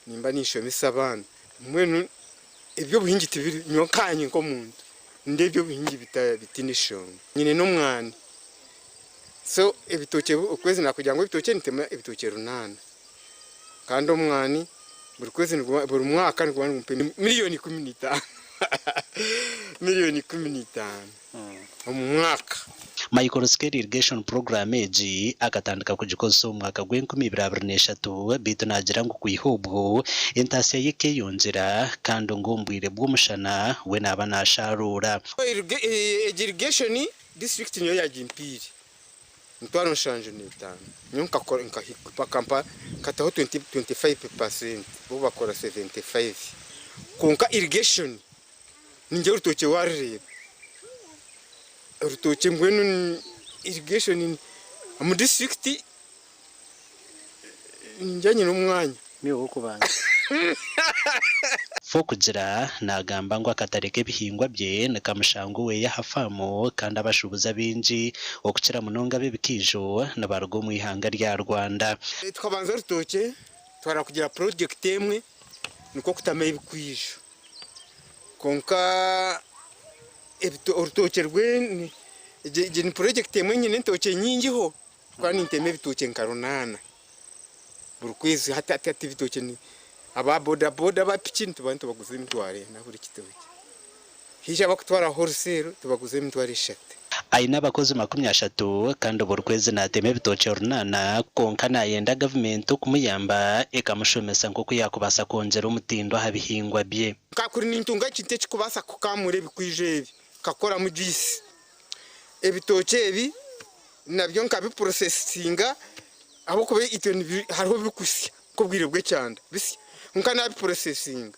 Nimba ninshomesa abaana mbwenu eby'obuhingi tibiri nyowe nkanye nk'omuntu nindeeba eby'obuhingi bitaine nshonga. Nyine n'omwani so ebitookye okwezi nakugira ngu ebitookye nitema ebitookye runaana kandi omwani buri kwezi buri mwaka niguba nigumpa miriyoni 15 miriyoni 15 omu mwaka. Micro Scale Irrigation Program egi akatandika kugikozesa omu mwaka gw'enkumi ibiri abiri n'eshatu beitu naagira ngu kwiha obwo entaasya ye ekeyongyera kandi ngu omu bwire bw'omushana we naaba naashaaruura. Egi irrigation district niyo yagimpiire emitwaro 75 nyowe nkakora bakampa nkataho 25% bo bakora 75 kwonka irrigation Ningira orutookye waarureeba, orutookye mbwenu irrigation omu disiturikiti ningira nyine omwanya. Niiwe w'okubanza. Fokugira naagamba ngu akatare k'ebihingwa bye nikamushanga oweye aha faamu kandi abashuubuzi abaingi okukira munonga ab'ebikiijo nibaruga omu ihanga rya Rwanda. Tukabanza orutookye twara kugira purojekiti emwe nikwo kutamu ebikwijo kwonka orutookye rwe egi ni purojekiti emwe nyine entookye nyingiho kuba nintema ebitookye nka runaana buri kwezi hati hati hati ebitookye ni aba boda boda aba piki nituba nitubaguza emitwaro ena buri kitookye haija abakutwara wholesale tubaguza emitwaro eshatu. Aine abakozi 30 kandi buri kwezi naatema ebitookye runaana kwonka naayenda gavumenti okumuyamba ekamushomesa nk'oku yaakubaasa kwongyera omutindo aha bihingwa bye. Nka kuri nintunga ekintu ekikubaasa kukaamura ebikwijo ebi nkakoramu juice, ebitookye ebi nabyo nkabipurosesinga ahabw'okuba itwe hariho bikusya nk'obwire bw'ekyanda bisya kwonka nabipurosesinga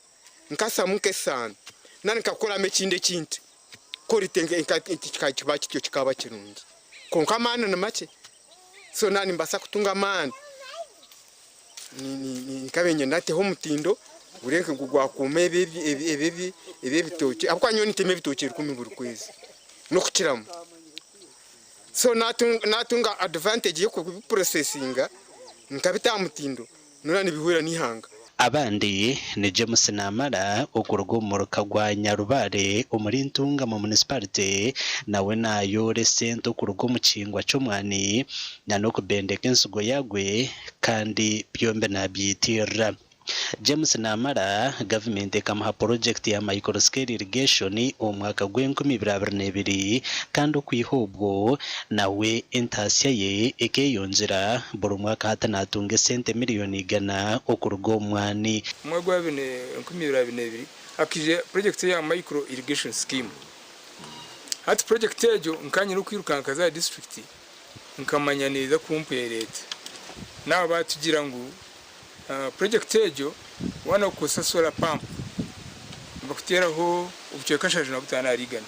nkasamu nk'esaano nari nkakoramu ekindi ekintu quality kiba kityo kikaba kirungi kwonka amaani ni makye so naaba nimbaasa kutunga amaani nkabe niinyenda nteho omutindo gureebeke ngu gwakuuma eby'ebitookye ahabw'okuba nyowe nintema ebitookye rukumi buri kwezi n'okukiramu. So natunga advantage y'okubiprosesinga nkabita aha mutindo noona nibihwera n'eihanga. Abandi ni James Namara okuruga omu muruka gwa Nyarubare omuri Ntungamo Munisiparite nawe nayoora esente okuruga omu kihingwa ky'omwani na n'okubendeka ensigo yagwe kandi byombi nabyitirira. James Namara, gavumenti ekamuha purojekiti ya Micro Scale Irrigation omu mwaka gw'enkumi ibiri abiri n'ebiri kandi okwiha obwo nawe entaasya ye ekeyongyera, buri mwaka hati naatunga esente miriyoni igana okuruga omu mwani. Omu mwaka gwa 2022 hakaija purojekiti eya Micro Irrigation Scheme. Hati purojekiti egyo nkaba nyine okwirukanka nkaza aha disiturikiti nkamanya neeza kumpwera eta. Naabo baatugira ngu Purojekiti egyo waaba nokozesa solar pump nibakuteeraho obucweka 75 ahari igana.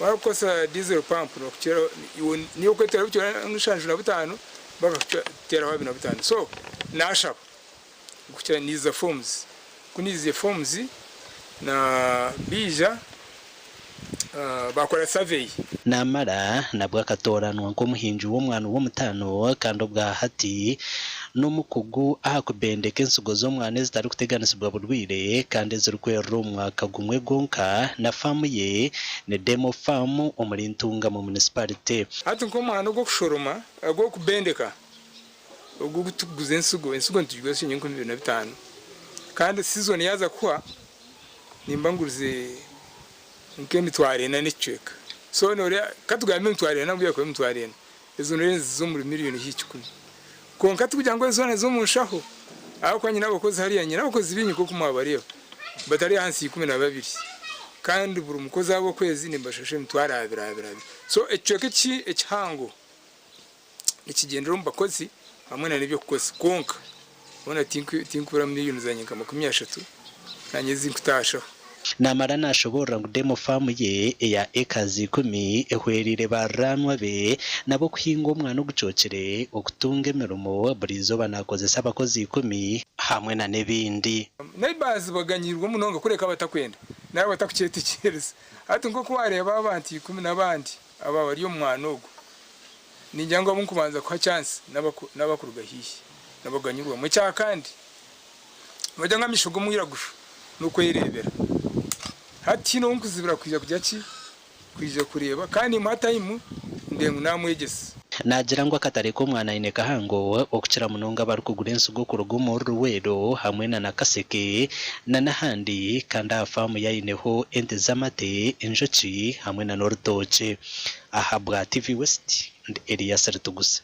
Waaba orikukozesa diesel pump nibakuteeraho niiwe orikweteeraho obucweka 75 bo bakakuteeraho 25. So naashaba kuhikira niiza forms, ku niizize forms na baija baakora survey. Naamara nabwo akatooranwa nk'omuhingi w'omwani w'omutaano kandi obwa hati n'omukugu aha kubendeka ensigo z'omwani ezitarikuteganisibwa burwaire kandi ezirikwerera omu mwaka gumwe gwonka na faamu ye ni Demo Farm omuri Ntungamo Munisiparite. Hati nk'omwani ogw'okushoroma, ogw'okubendeka ogu ogu turikuguza ensigo, ensigo nitugiguza shilingi 2005 kandi sizoni yaaza kuhwa nimba ngurize nk'emitwaro ena n'ekicweka. So noreeba katugambe emitwaro ena mbwenu kuba emitwaro ena, ezo noreeba niziza omuri miriyoni haihi kikumi. Kwonka tikugira ngu ezo zoona z'omu nshaho ahabw'okuba nyine abakozi hariya, nyine abakozi baingi nk'oku mwabareeba batari ahansi ya 12 kandi buri mukozi ahabw'okwezi nimbashasha emitwaro abiri abiri abiri. So ekicweka eki ekihango nikigyendera omu bakozi hamwe na n'eby'okukozesa kwonka hoona tinkubura miriyoni zangye nka 30 nanye ezinkutaashaho. Naamara naashoboorora ngu demo faamu ye eya ekazi ikumi ehwereire baariraanwa be nabo kuhinga omwana ogucookire, okutunga emirimo buri izooba naakozesa abakozi ikumi hamwe na n'ebindi. Neighbours baganyirwe munonga kureka abatakwenda nari abatakukyetegyereza. Hati nk'oku waareeba abantu ikumi n'abandi aba bari omu mwana ogu, Ningira ngu abu nkubanza kuha chance n'abakuruga haihi nabaganyurwamu. Ekya kandi, nibagira ngu amaisho g'omwiraguju n'okwereebera. Hati tihaine ou nkuzibira kwija kugira ki? Kwija kureeba kandi nimuha time ndeebe ngu naamwegyesa. Naagira ngu akatare k'omwana aine kahango okukira munonga abarikugura ensigo kuruga omuri Luweero hamwe na Nakaseke na n'ahandi kandi aha faamu ye aineho ente z'amate, enjoki hamwe na n'orutookye. Ahabwa TV West, ndi Elias Ritugusa.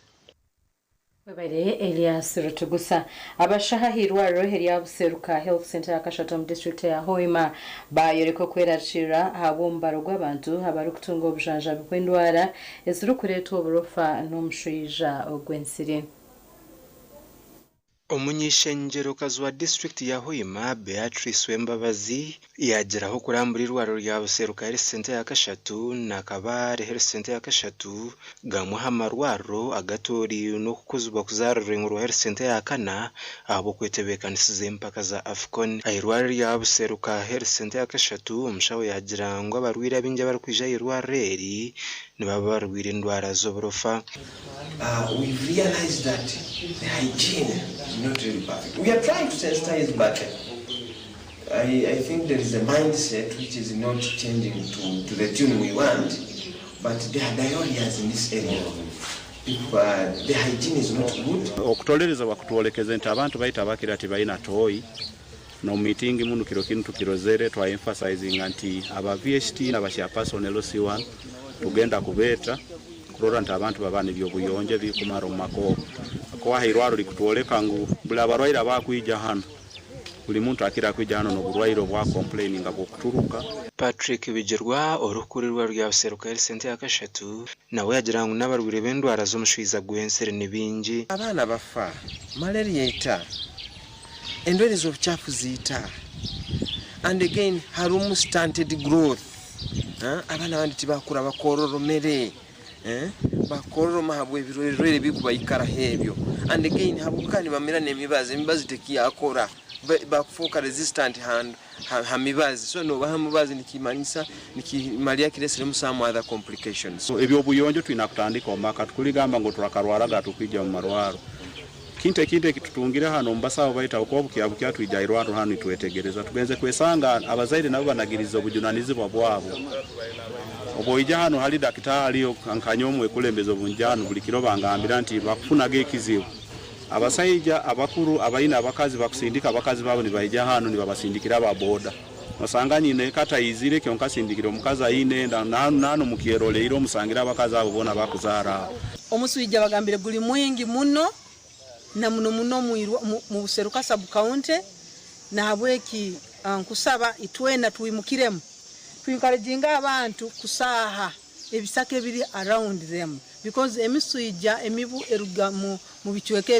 Webare Elias Rutugusa. Abashaho ah'eirwariro erya Buseruka Health Centre yakashatu omu disiturikiti eya Hoima bayoreka okwerarikirira ahabw'omubaro gw'abantu abarikutunga obujanjabi bw'endwara ezirikureetwa oburofa n'omushwija gw'ensiri. Omuny'eishengyero-kazi wa disiturikiti ya Hoima, Beatrice Wembabazi yaagiraho okurambura eirwariro rya Buseruka Health Centre ya kashatu na Kabale Health Centre ya kashatu, gamwe aha marwariro agatooriinwe okukuzibwa kuza aha rurengo rwa Health Centre ya kana ahabw'okwetebeekanisiza empaka za AFCON. Aha irwariro rya Buseruka Health Centre ya kashatu, omushaho yaagira ngu abarwaire abaingi abarikwija aha irwariro eri nibaba barwaire endwara z'oburofa. We've realized that the hygiene is not really perfect. We are trying to sensitize, but I think there is a mindset which is not changing to the tune we want, but there are diarrheas in this area. People, the hygiene is not good. Okutolerezebwa kutwolekeze nti abantu baitu abakira tibalina toyi n'omu miitingi munu kiro kinu tukirozere twa emphasizinga nti aba VHT n'aba chairperson LC1 tugenda kubeeta kurora nti abantu baba n'ebyobuyonjo ebikumara omu maka ogo. Akuba aha irwaro rikutwoleka ngu buli abarwaire abakwija hanu buli muntu akira kwija hanu n'oburwaire obwa complaininga bw'okuturuka. Patrick Bigirwa, orikukurira eirwariro rya Buseruka Health Centre ya kashatu nawe yaagira ngu n'abarwaire b'endwara z'omushwiza gw'ensiri ni baingi. Abaana bafa, malaria eita, endwaire z'obukyafu ziita and again harimu stunted growth, abaana abandi tibakura bakororomere, bakororoma ahabw'ebirwererwe ebirikubaikaraho ebyo and again ahabw'okuba nibamira n'emibazi, emibazi tekiyakora, bakufuuka resistant ha mibazi so nobaha omubazi nikimanyisa nikimarira kiresiremu some other complications. Ebyobuyonjo twina kutandika omu maka tukuligamba ngu turakarwaraga tukwija mu marwaro. Kintu ekindi ekitutungire hanu omu basaho baitu ahabw'okuba bukya bukya twija aha irwariro hanu nitwetegereza tugenze kwesanga abazaire nabo banagirize obujunanizibwa bwabo. Obu oija hanu hali dakitaali nka nyowe omwekulembeze obu nija hanu buli kiro bangambira nti bakufunaga ekizibu. Abasaija abakuru abaine abakazi bakusindika abakazi baabo nibaija hanu nibabasindikira aba boda. Osanga nyine eka taizire kyonka asindikire omukazi aine enda na hanu mukyeroleire omusangire abakazi abo boona bakuzaara aho. Omuswija bagambire guri mwingi muno na muno muno omu Buseruka sub county, nahabweki nkusaba itwena twimukiremu tu encouraginge abantu kusaaha ebisaka ebiri around them because emiswija emibu eruga mu bicweka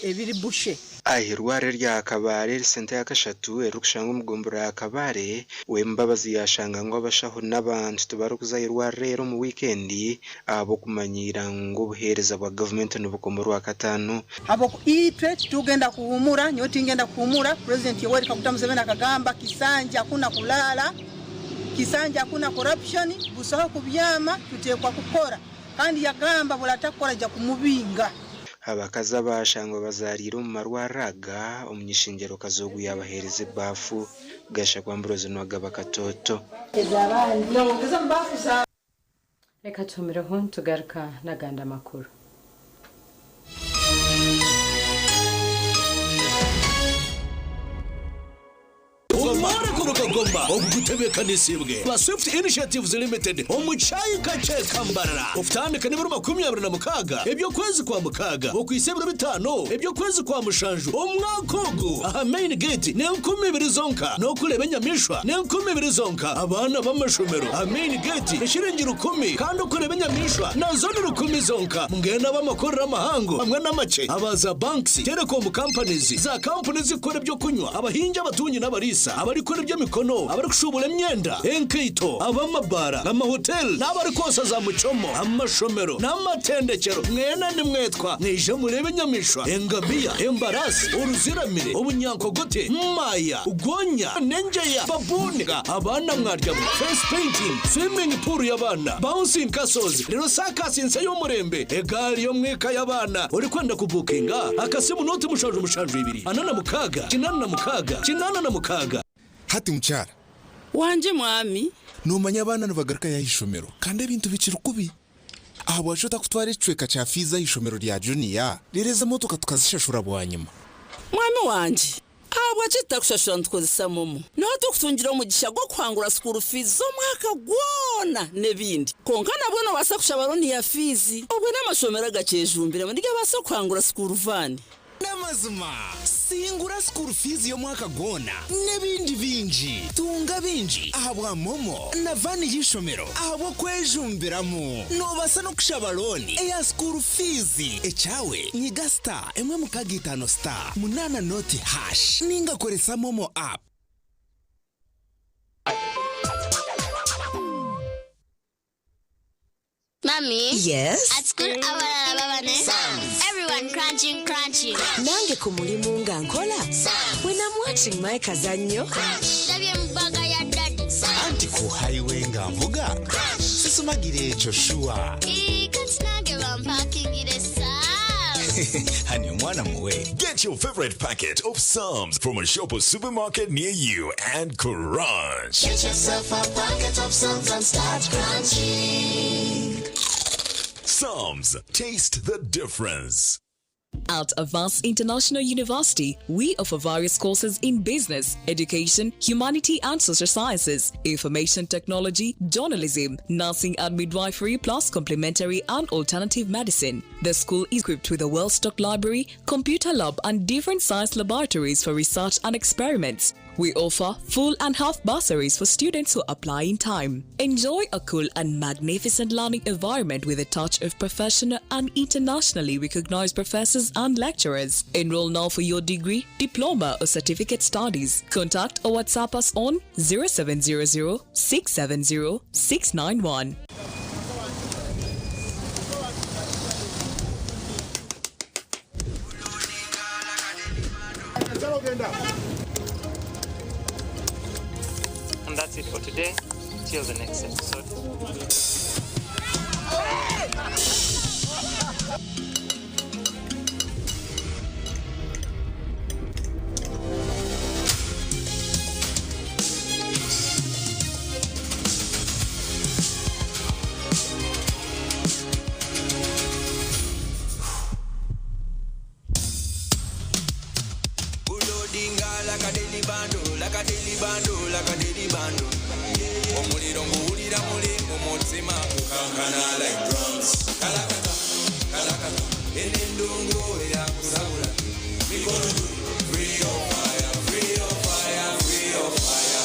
ebiri bushe. Aha irwariro erya Kabale eri senta ya kashatu erikushangwa omu gomborora ya Kabale, Wembabazi yashanga ngu abashaho n'abantu tibarikuza aha irwariro eri omu wiikendi ahabw'okumanyiira ngu obuheereza bwa gavumenti nibukoma Orwakataano. Habwokuba itwe titugenda kuhumura, nyowe tingenda kuhumura, President Yoweri Kaguta Museveni akagamba Kisanja hakuna kulala, Kisanja hakuna corruption, busaho kubyama, tutekwa kukora kandi yagamba buli atakukora aija kumubinga. Abakazi abaashangwa bazaariire omu marwariro aga, omuny'eishengyero-kazi ogu yaabaheereza ebaafu, Gashakwa Ambrose Nuwagaba Katoto. Reka tuhumireho nitugaruka n'agandi amakuru. Omworeko Rukagoma ogu gutebeekanisiibwe ba Swift Initiatives Limited omu kyayi kakye ka Mbarara okutandika n'ebiro 26 eby'okwezi kwa mukaaga okuhitsya ebiro bitaano eby'okwezi kwa mushanju omwaka ogu aha main gate n'enkumi ibiri zonka n'okureeba enyamaishwa n'enkumi ibiri zonka abaana b'amashomero aha main gate eshiringi rukumi kandi okureeba enyamaishwa nazo ni rukumi zonka mbwenu ab'amakorero amahango hamwe n'amakye aba za banks, telecom companies, za kampuni ezirikukora eby'okunywa, abahingi abatungi n'abariisa, abarikukora eby'emikono, abarikushuubura emyenda, enkaito, ab'amabaara, amahoteli n'abarikwosa za muchomo, amashomero n'amatendekyero mwena nimwetwa mwije mureebe enyamaishwa, engamiya, embaraasi, oruziramire, obunyankogote, maaya, gonya, n'engyeya, babuuni, abaana mwaryamu, face painting, swimming pool y'abaana, bouncing castles, reero saakasi nsya y'omurembe, egaari y'omwika y'abaana. Orikwenda kubuukinga, akasimu nooti mushanju mushanju ibiri, ana na mukaaga, kinaana na mukaaga, kinaana na mukaaga. Hati mukyara. Wangye mwami. Noomanya abaana nibagarukayo aha ishomero kandi ebintu bikiri kubi. Ahabwaki otakutwara ekicweka kya fiizi aha ishomero rya juniya, reero ezi emotoka tukazishashura bwanyima? Mwami wangye, ahabwaki tutakushashura nitukozesa momo? Niho turikutungira omugisha gw'okuhangura school fees z'omwaka gwona n'ebindi. Kwonka nabwo noobaasa kushaba loan ya fiizi. Obwo n'amashomero agakyejumbiremu nigabaasa kuhangura school van. N'amazima, singura school fees y'omwaka gwona n'ebindi bingi. Tunga bingi ahabwa MoMo na van y'eishomero ahabw'okwejumbiramu. Noobaasa n'okushaba looni eya school fees. Ekyawe nyiga star emwe mukaaga itaano star munaana nooti hash ninga koresa MoMo app. Mommy. Yes? At school, abalala baba ne. Everyone crunching, crunching. Nange ku mulimu nga nkola. When I'm watching my kazannyo. Ndabye mu bbaga ya daddy. Anti ku highway nga nvuga sisumagira ekyo shuwa. Ii, kati nange bampakingire Sam's. Hani omwana muwe. Get your favorite packet of Psalms from a shop or supermarket near you and crunch. Get yourself a packet of Psalms and start crunching. Psalms, taste the difference. At Avance International University, we offer various courses in business, education, humanity and social sciences, information technology, journalism, nursing and midwifery, plus complementary and alternative medicine. The school is equipped with a well-stocked library, computer lab, and different science laboratories for research and experiments. We offer full and half bursaries for students who apply in time. Enjoy a cool and magnificent learning environment with a touch of professional and internationally recognized professors and lecturers. Enroll now for your degree, diploma, or certificate studies. Contact or WhatsApp us on 0700 670 691. And that's it for today. Till the next episode. Bulodinga like a daily bando, like a daily bando, like a daily bando. Omuliro nguwulira muli mu mutima gukankana like drums. Kalakata, kalakata, eno endongo eyakusabula. Mikono juu, free your fire, free your fire, free your fire.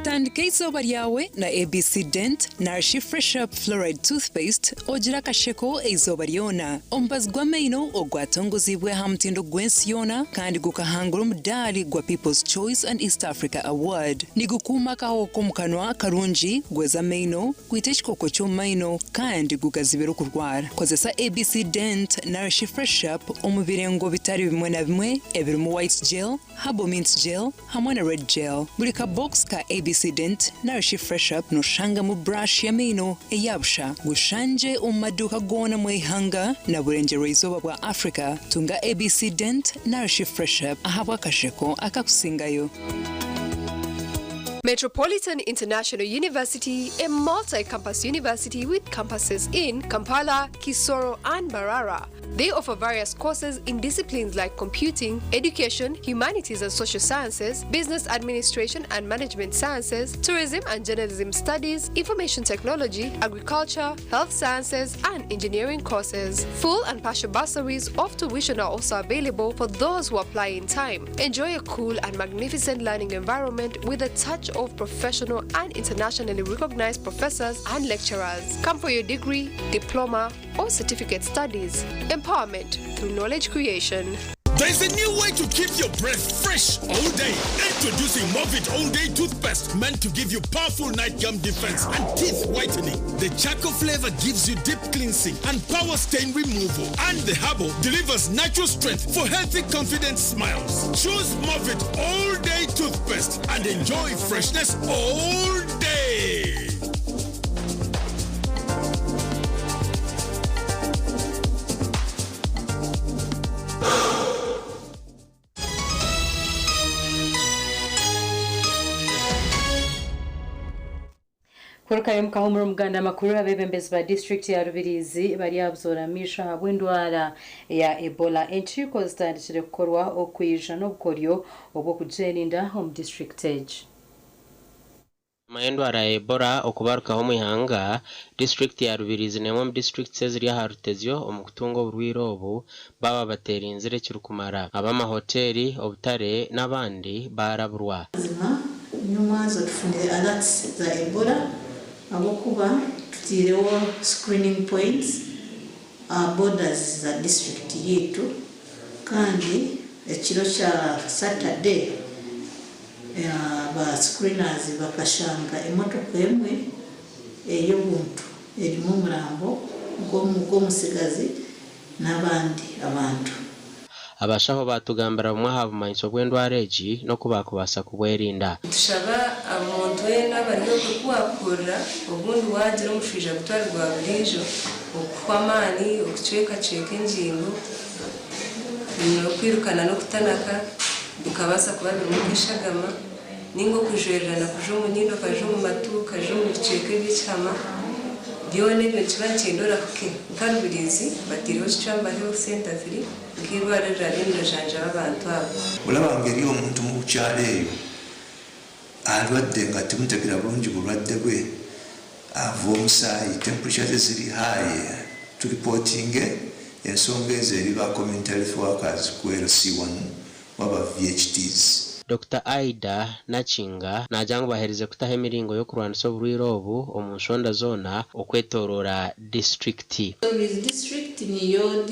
Tandika eizooba ryawe na ABC Dent narishi Fresh Up Fluoride Toothpaste ogira akasheko eizooba ryona. Omubazi gw'amaino ogwatongozibwe aha mutindo gw'ensi yoona kandi gukahangura omudaari gwa People's Choice and East Africa Award. Nigukuuma akahoho k'omu kanwa karungi, gweza amaino, gwita ekikooko ky'omu maino kandi gugazibira okurwara. Kozesa ABC Dent narishi Fresh Up omu birengo bitari bimwe na bimwe ebirimu White Gel, Herbal Mint Gel hamwe na Red Gel. Buri kabokisi ka ABC Dent narishi Fresh Up noshangamu brush y'amaino eyabusha. Gushanje omu maduuka goona mu ihanga na burengyerwa izooba bwa Africa. Tunga ABC Dent narishi Fresh Up ahabw'akasheko akakusingayo. Metropolitan International University, a multi campus university with campuses in Kampala, Kisoro, and Mbarara. They offer various courses in disciplines like computing, education, humanities and social sciences, business administration and management sciences, tourism and journalism studies, information technology, agriculture, health sciences, and engineering courses. Full and partial bursaries of tuition are also available for those who apply in time. Enjoy a cool and magnificent learning environment with a touch of professional and internationally recognized professors and lecturers. Come for your degree, diploma, or certificate studies. Empowerment through knowledge creation. There's a new way to keep your breath fresh all day. Introducing Movit All Day Toothpaste, meant to give you powerful night gum defense and teeth whitening. The charcoal flavor gives you deep cleansing and power stain removal. And the herbal delivers natural strength for healthy, confident smiles. Choose Movit All Day Toothpaste and enjoy freshness all day. Kurukayo mukahumura omuganda amakuru abebembezi ba disitulikiti ya Rubirizi baryabuzoora amaisho ahabw'endwara ya Ebola. Enkiiko zitandikire kukorwa okwija n'obukoryo obw'okugyerinda omu disitulikiti egi. Bwanyima y'endwara ya Ebola okubarukaho omu ihanga, disiturikiti ya Rubirizi n'emwe omu disiturikiti eziri aha rutezyo omu kutunga oburwaire obu baaba baterinzire ekirikumara. Ab'amahoteeri, obutare n'abandi baaraburwa. Mazima nyomwazo tufunire alerts za Ebola ahabw'okuba tutaireho screening points aha borders za district yaitu kandi ekiro kya Saturday Ba screeners bakashanga emotoka emwe ey'obuntu erimu omurambo gw'omutsigazi n'abandi abantu. Abashaho baatugambira bumwe aha bumanyiso bw'endwara egi n'oku baakubaasa kubwerinda. Nitushaba omuntu weena abari okwe ku waakuhurira obundi waagira omushwija gutari gwa buriijo, okuhwa amaani, okucwekacweka engingo, n'okwirukana n'okutanaka bikabaasa kuba birimu nk'eshagama, nainga okujwererana kuja omu nyindo okaja omu matu, okaja omu bicweka eby'ekihama, byona ebyo nikiba nikyenda orahuke. Nka Rubirizi bataireho Kicwamba Health Centre thri nk'eirwariro eriraabe nirijanjaba abantu abo. Olaba nga eri omuntu mukyalo eyo alwadde nga temutegera bulungi bulwadde bwe, ava omusaayi, temperature ze ziri high, tu reportinge ensonga ezo eri ba community health workers ku LC one oba ba VHTs. Dokita Aidah Nakinga naagira ngu baherize kutaho emiringo y'okurwanisa oburwaire obu omu nshonda zoona okwetoroora disiturikiti. Rubirizi district niyo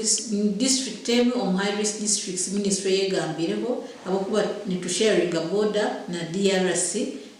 district emwe omu high risk districts ministry eyegambireho ahabwokuba nitu sharinga border na DRC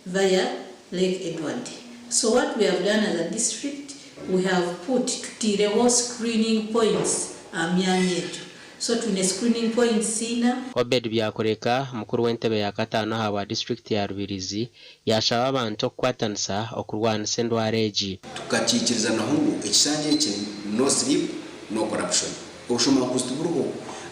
via Lake Edward so what we have done as a district we have put tutiireho screening points aha myanya egyo so twine screening points ina. Obed Byakureka, mukuru w'entebe ya kataano ahabwa disiturikiti ya Rubirizi yaashaba abantu okukwatanisa okurwanisa endwara egi. Tukakiikirizanaho ngu ekishanja eki no sleep no corruption. Obushomankuzi tiburiho.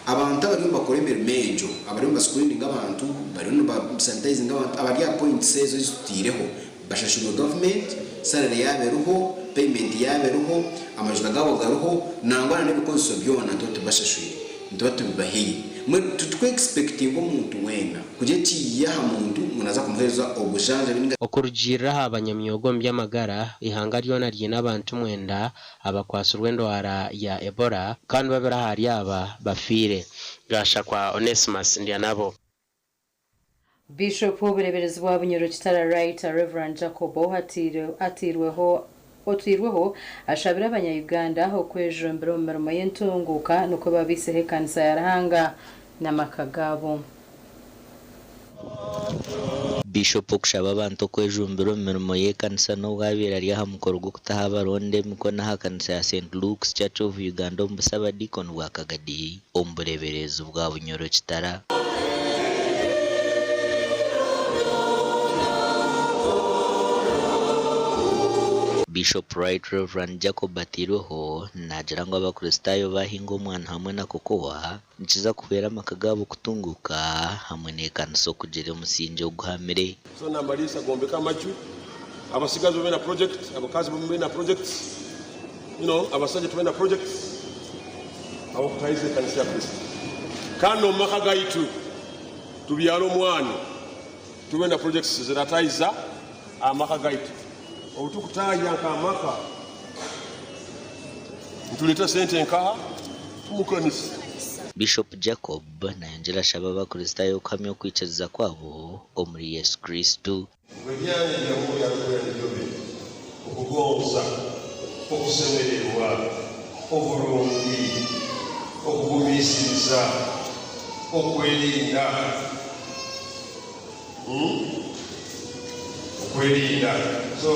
Abantu abariyo nibakora emirimo egyo, abariyo niba screeninga abantu, bariyo niba sanitizinga abantu, abari aha points ezo ezi tutaireho bashashurwe government, salary yaabo eriho, payment yaabo eriho, amajuta gaabo gariho, nangwa na n'ebikozeso byona nituba tubibashashwire, nituba tubibahaire. Mbwenu titukwe expectinga omuntu weena kugira eki yaiha aha muntu ngu naaza kumuheereza obujanjabi ninga. Okurugiirira aha banyamyoga omu by'amagara, eihanga ryona ryine abantu mwenda abakwatsirwe endwara ya Ebola kandi babiri ahari aba bafiire. Gashakwa Onesmus Ndyanabo. Bishop w'obureeberezi bwa Bunyoro Kitara Right Rev Jacob Ohateirweho Otwirweho ashabire abanya Uganda okwejumbira omu mirimo y'entunguuka nikwo babaiseho ekanisa ya Ruhanga n'amaka gaabo. Bishop okushaba abantu okwejumbira omu mirimo y'ekanisa n'obu abaire ari aha mukoro gw'okutaho abaronda emikono aha kanisa ya St Luke's Church of Uganda omu busabadiikoni bwa Kagadi omu bureebereezi bwa Bunyoro Kitara. Bishop Right Rev Jacob Batairweho naagira ngu Abakristaayo baahinga omwani hamwe na kokowa nikiza kuhwera amaka gaabo kutunguuka hamwe n'ekanisa okugira omusingye oguhamire. So namaliisa gombeka amaju, abasigazi babe na project, abakazi babe na projects, you know, abasaija tube na projects abokutahiza ekanisa ya Kristo. Kandi omu maka gaitu tubyare omwana tube na projects ziratahiza amaka gaitu. Obu tukutahya nk'amaka nitureeta sente nkaha omu kanisa. Bishop Jacob nayongyera ashaba Abakristaayo okuhamya okwikiriza kwabo omuri Yesu Kristo. Ngu ebyana ebya Mwoyo Arikwera nibyo biri, okugonza, okusemererwa, oburungi, okugumiisiriza, okwerinda, okwerinda. So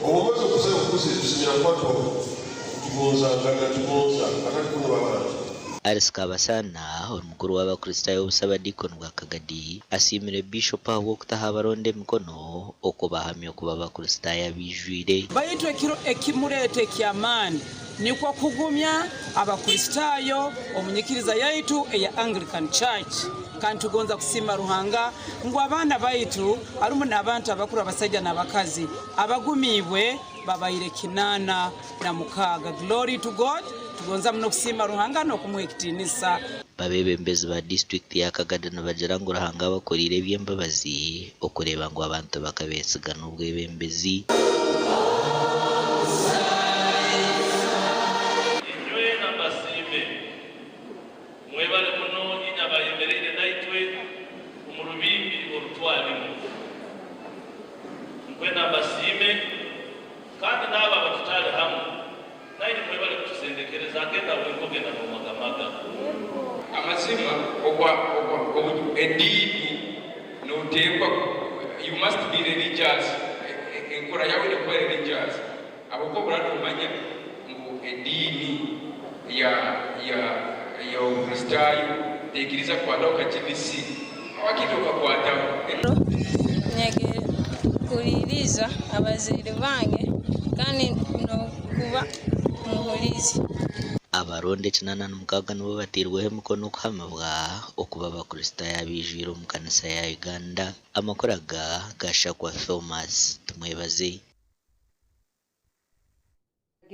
obu omaze okusaba okukuze tusemera kuba tugonzangana, tugonza hatali kunoba abantu. Alice Kabasana, ori mukuru w'Abakristaayo b'obusabadiikoni bwa Kagadi, asiimire Bishop ahabw'okutaho abaronda emikono okubahamya okuba Abakristaayo abaijwire. Baitu ekiro ekimureeta eky'amaani nikwo kugumya Abakristaayo omu nyikiriza yaitu eya Anglican Church. Kandi tugonza kusiima Ruhanga ngu abaana baitu harimu n'abantu abakuru abasaija n'abakazi abagumiibwe babaire 86. Glory to God! Tugonza muno kusiima Ruhanga n'okumuha ekitiinisa. Abeebembezi ba disiturikiti ya Kagadi nibagira ngu Ruhanga abakoreire eby'embabazi okureeba ngu abantu bakabeesiga n'obwebembezi. Inywena mbasiime. Mwebale muno inywe abayemereire naitwe omu rubimbi oru twarimu. Nkwenda mbasiime kandi n'abo abatutari hamwe nainywe mwebale kutusendekereza agenda wenka ogenda nomagamaga. Amazima ogwa ogwa obu ediini noteekwa you must be religious enkora yaawe eine kuba religious ahabw'okuba oraba nomanya ngu ediini ya ya y'obukristaayo teikiriza kukwataho kagyemisi wakiri okakwataho. Nyegere kuhuriiriza abazaire bange kandi n'okuba muhuriizi. Abarundi 86 nibo bateirweho emikono okuhamibwa okuba Abakristaayo abaijwire omu kanisa ya Uganda. Amakuru aga gashakwa Thomas Tumwebaze.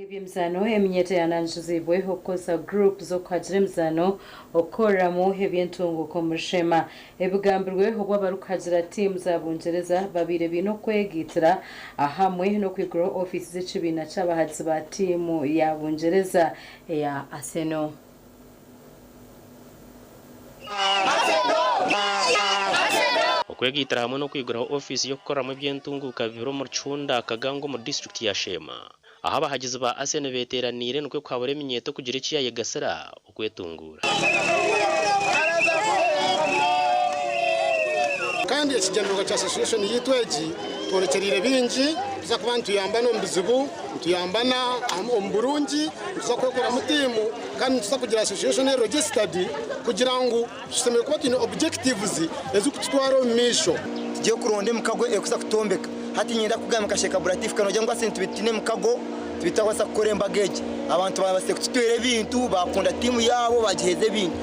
Eby'emizaano eminyeeto eyanangiziibwe okukozesa guruupu z'okuhagira emizaano okukoreramu eby'entunguuka omuri Sheema. Ebigambirwe obu abarikuhagira tiimu za Bungyereza babaire baine okwegaitira ahamwe n'okwiguraho ofiisi z'ekibiina ky'abahagizi ba tiimu ya Bungyereza eya Arsenal. Okwegaitira hamwe n'okwiguraho ofiisi y'okukoreramu eby'entunguuka bibire omuri Kihunda, Kagango omuri disiturikiti ya Sheema. Ahu abahagizi ba Arsenal beeteeraniire nikwo kuhabura eminyeeto kugira eki yaayegasira okwetunguura. Kandi ekigyendererwa kya association yaitu egi tworekyereire bingi, nituza kuba nituyambana omu bizibu, nituyambana omu burungi, nituza kwekoramu tiimu kandi nituza kugira association eri registered kugira ngu tushemereire kuba twine objectives ezirikututwara omu maisho. Tugiye kuronda emikago erikuza kutombeka. Hati niinyenda kugamba nka Sheikh Abdulatif Kano noogira ngu ase nituba tutaine emikago tube tutakubaasa kukora embaga egi. Abantu baabaasize kututwera ebintu, baakunda tiimu yaabo baagiheereza ebintu.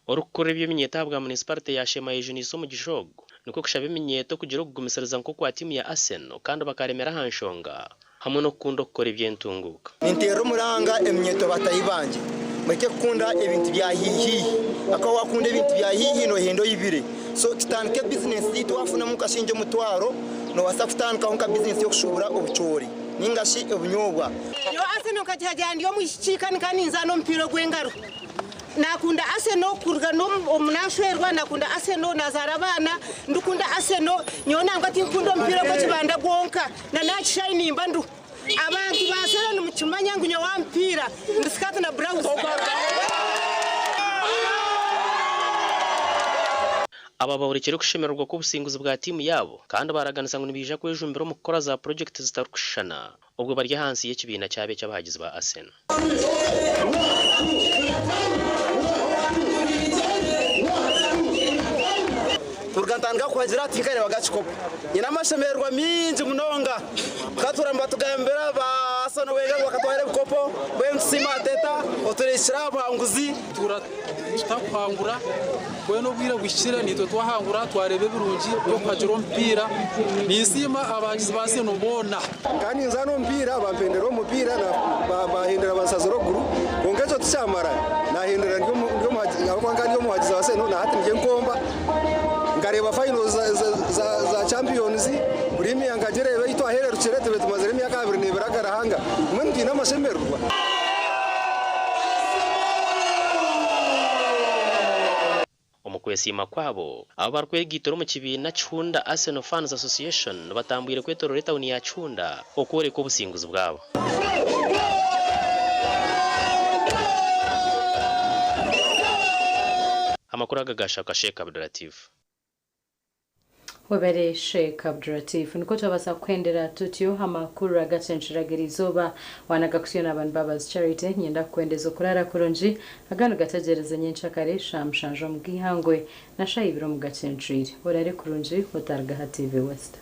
Orikukurira eby'eminyeeto ahabwa munisiparite ya Sheema yejuniise omugisha ogu nikwo kushaba eminyeeto kugira okugumisiriza nk'okwa tiimu ya Arsenal kandi bakaremera aha nshonga hamwe n'okukunda okukora eby'entunguuka. Ninteera omuranga eminyeeto bataahi bangye, mureke kukunda ebintu bya haihi ahakuba waakunda ebintu bya haihi noohenda oyibire. So tutandike bizinesi zaitu waafunamu nka shilingi omutwaro noobaasa kutandikaho nka bizinesi y'okushuubura obucoori nainga shi obunyobwa. Nyowe Arsenal nkagihagira ndi omwishiki kandi nkaba ninzaana omupiira ogw'engaro. Nakunda Arsenal kuruga n'omu nashwerwa nakunda Arsenal nazaara abaana ndikunda Arsenal nyowe nangwa tinkukunda omupiira ogw'ekibanda gwonka na n'aha kishaayi nimba ndiho. Abantu ba Arsenal nimukimanya ngu nyowe aha mupiira ndi sikaati na burawuzi. Aba boorekire okushemererwa kw'obusinguzi bwa tiimu yaabo kandi baaraganisa ngu nibaija kwejumbira omu kukora za purojekiti zitarikushushana obwo bari ahansi y'ekibiina kyabo eky'abahagizi ba Arsenal. Kuruga ntandika kuhagira tinkareebaga kikopo. Nyine amashemererwa maingi munonga. Tukatuura nibatugambira ba Arsenal Wenger ngu bakatwara ebikopo, mbwenu tusiime Arteta otureetsire aha buhanguzi. Tutuura tutakuhangura, mbwenu obwire buhikire naitwe twahangura twareeba ebirungi by'okuhagira omupiira. Ninsiima abahagizi ba Arsenal boona. Nkaba ninzaana omupiira bampendera omupiira bahendera bansazira okuguru kwonka ekyo tikyamara nahendera ndi ahabw'okuba nkaba ndi omuhagizi wa Arsenal na hati ndi enkomba nkareeba finals za champions Premier nkagireeba ei twahererukire tube tumazire emyaka 22 agarahanga mbwenu twine amashemererwa. Omu kwesiima kwabo, abo abarikwegaitira omu kibiina Kihunda Arsenal Fans Association batambwire kwetorora etawuni ya Kihunda okworeka obusinguzi bwabo. Amakuru aga gashakwa Sheikh Abdulatif. Webare Sheikh Abdulatif. Nikwo twabaasa kuhendera tutyo amakuru agacenceraga eriizooba. Wanaga kusyo n'abantu Mbabazi Charity. Niinyenda kukwendeza okuraara kurungi. Agandi gategyereze nyenkyakare shaaha mushanju omu g'eihangwe na shaaha ibiri omu gacencwire. Oraare kurungi otaruga aha TV West.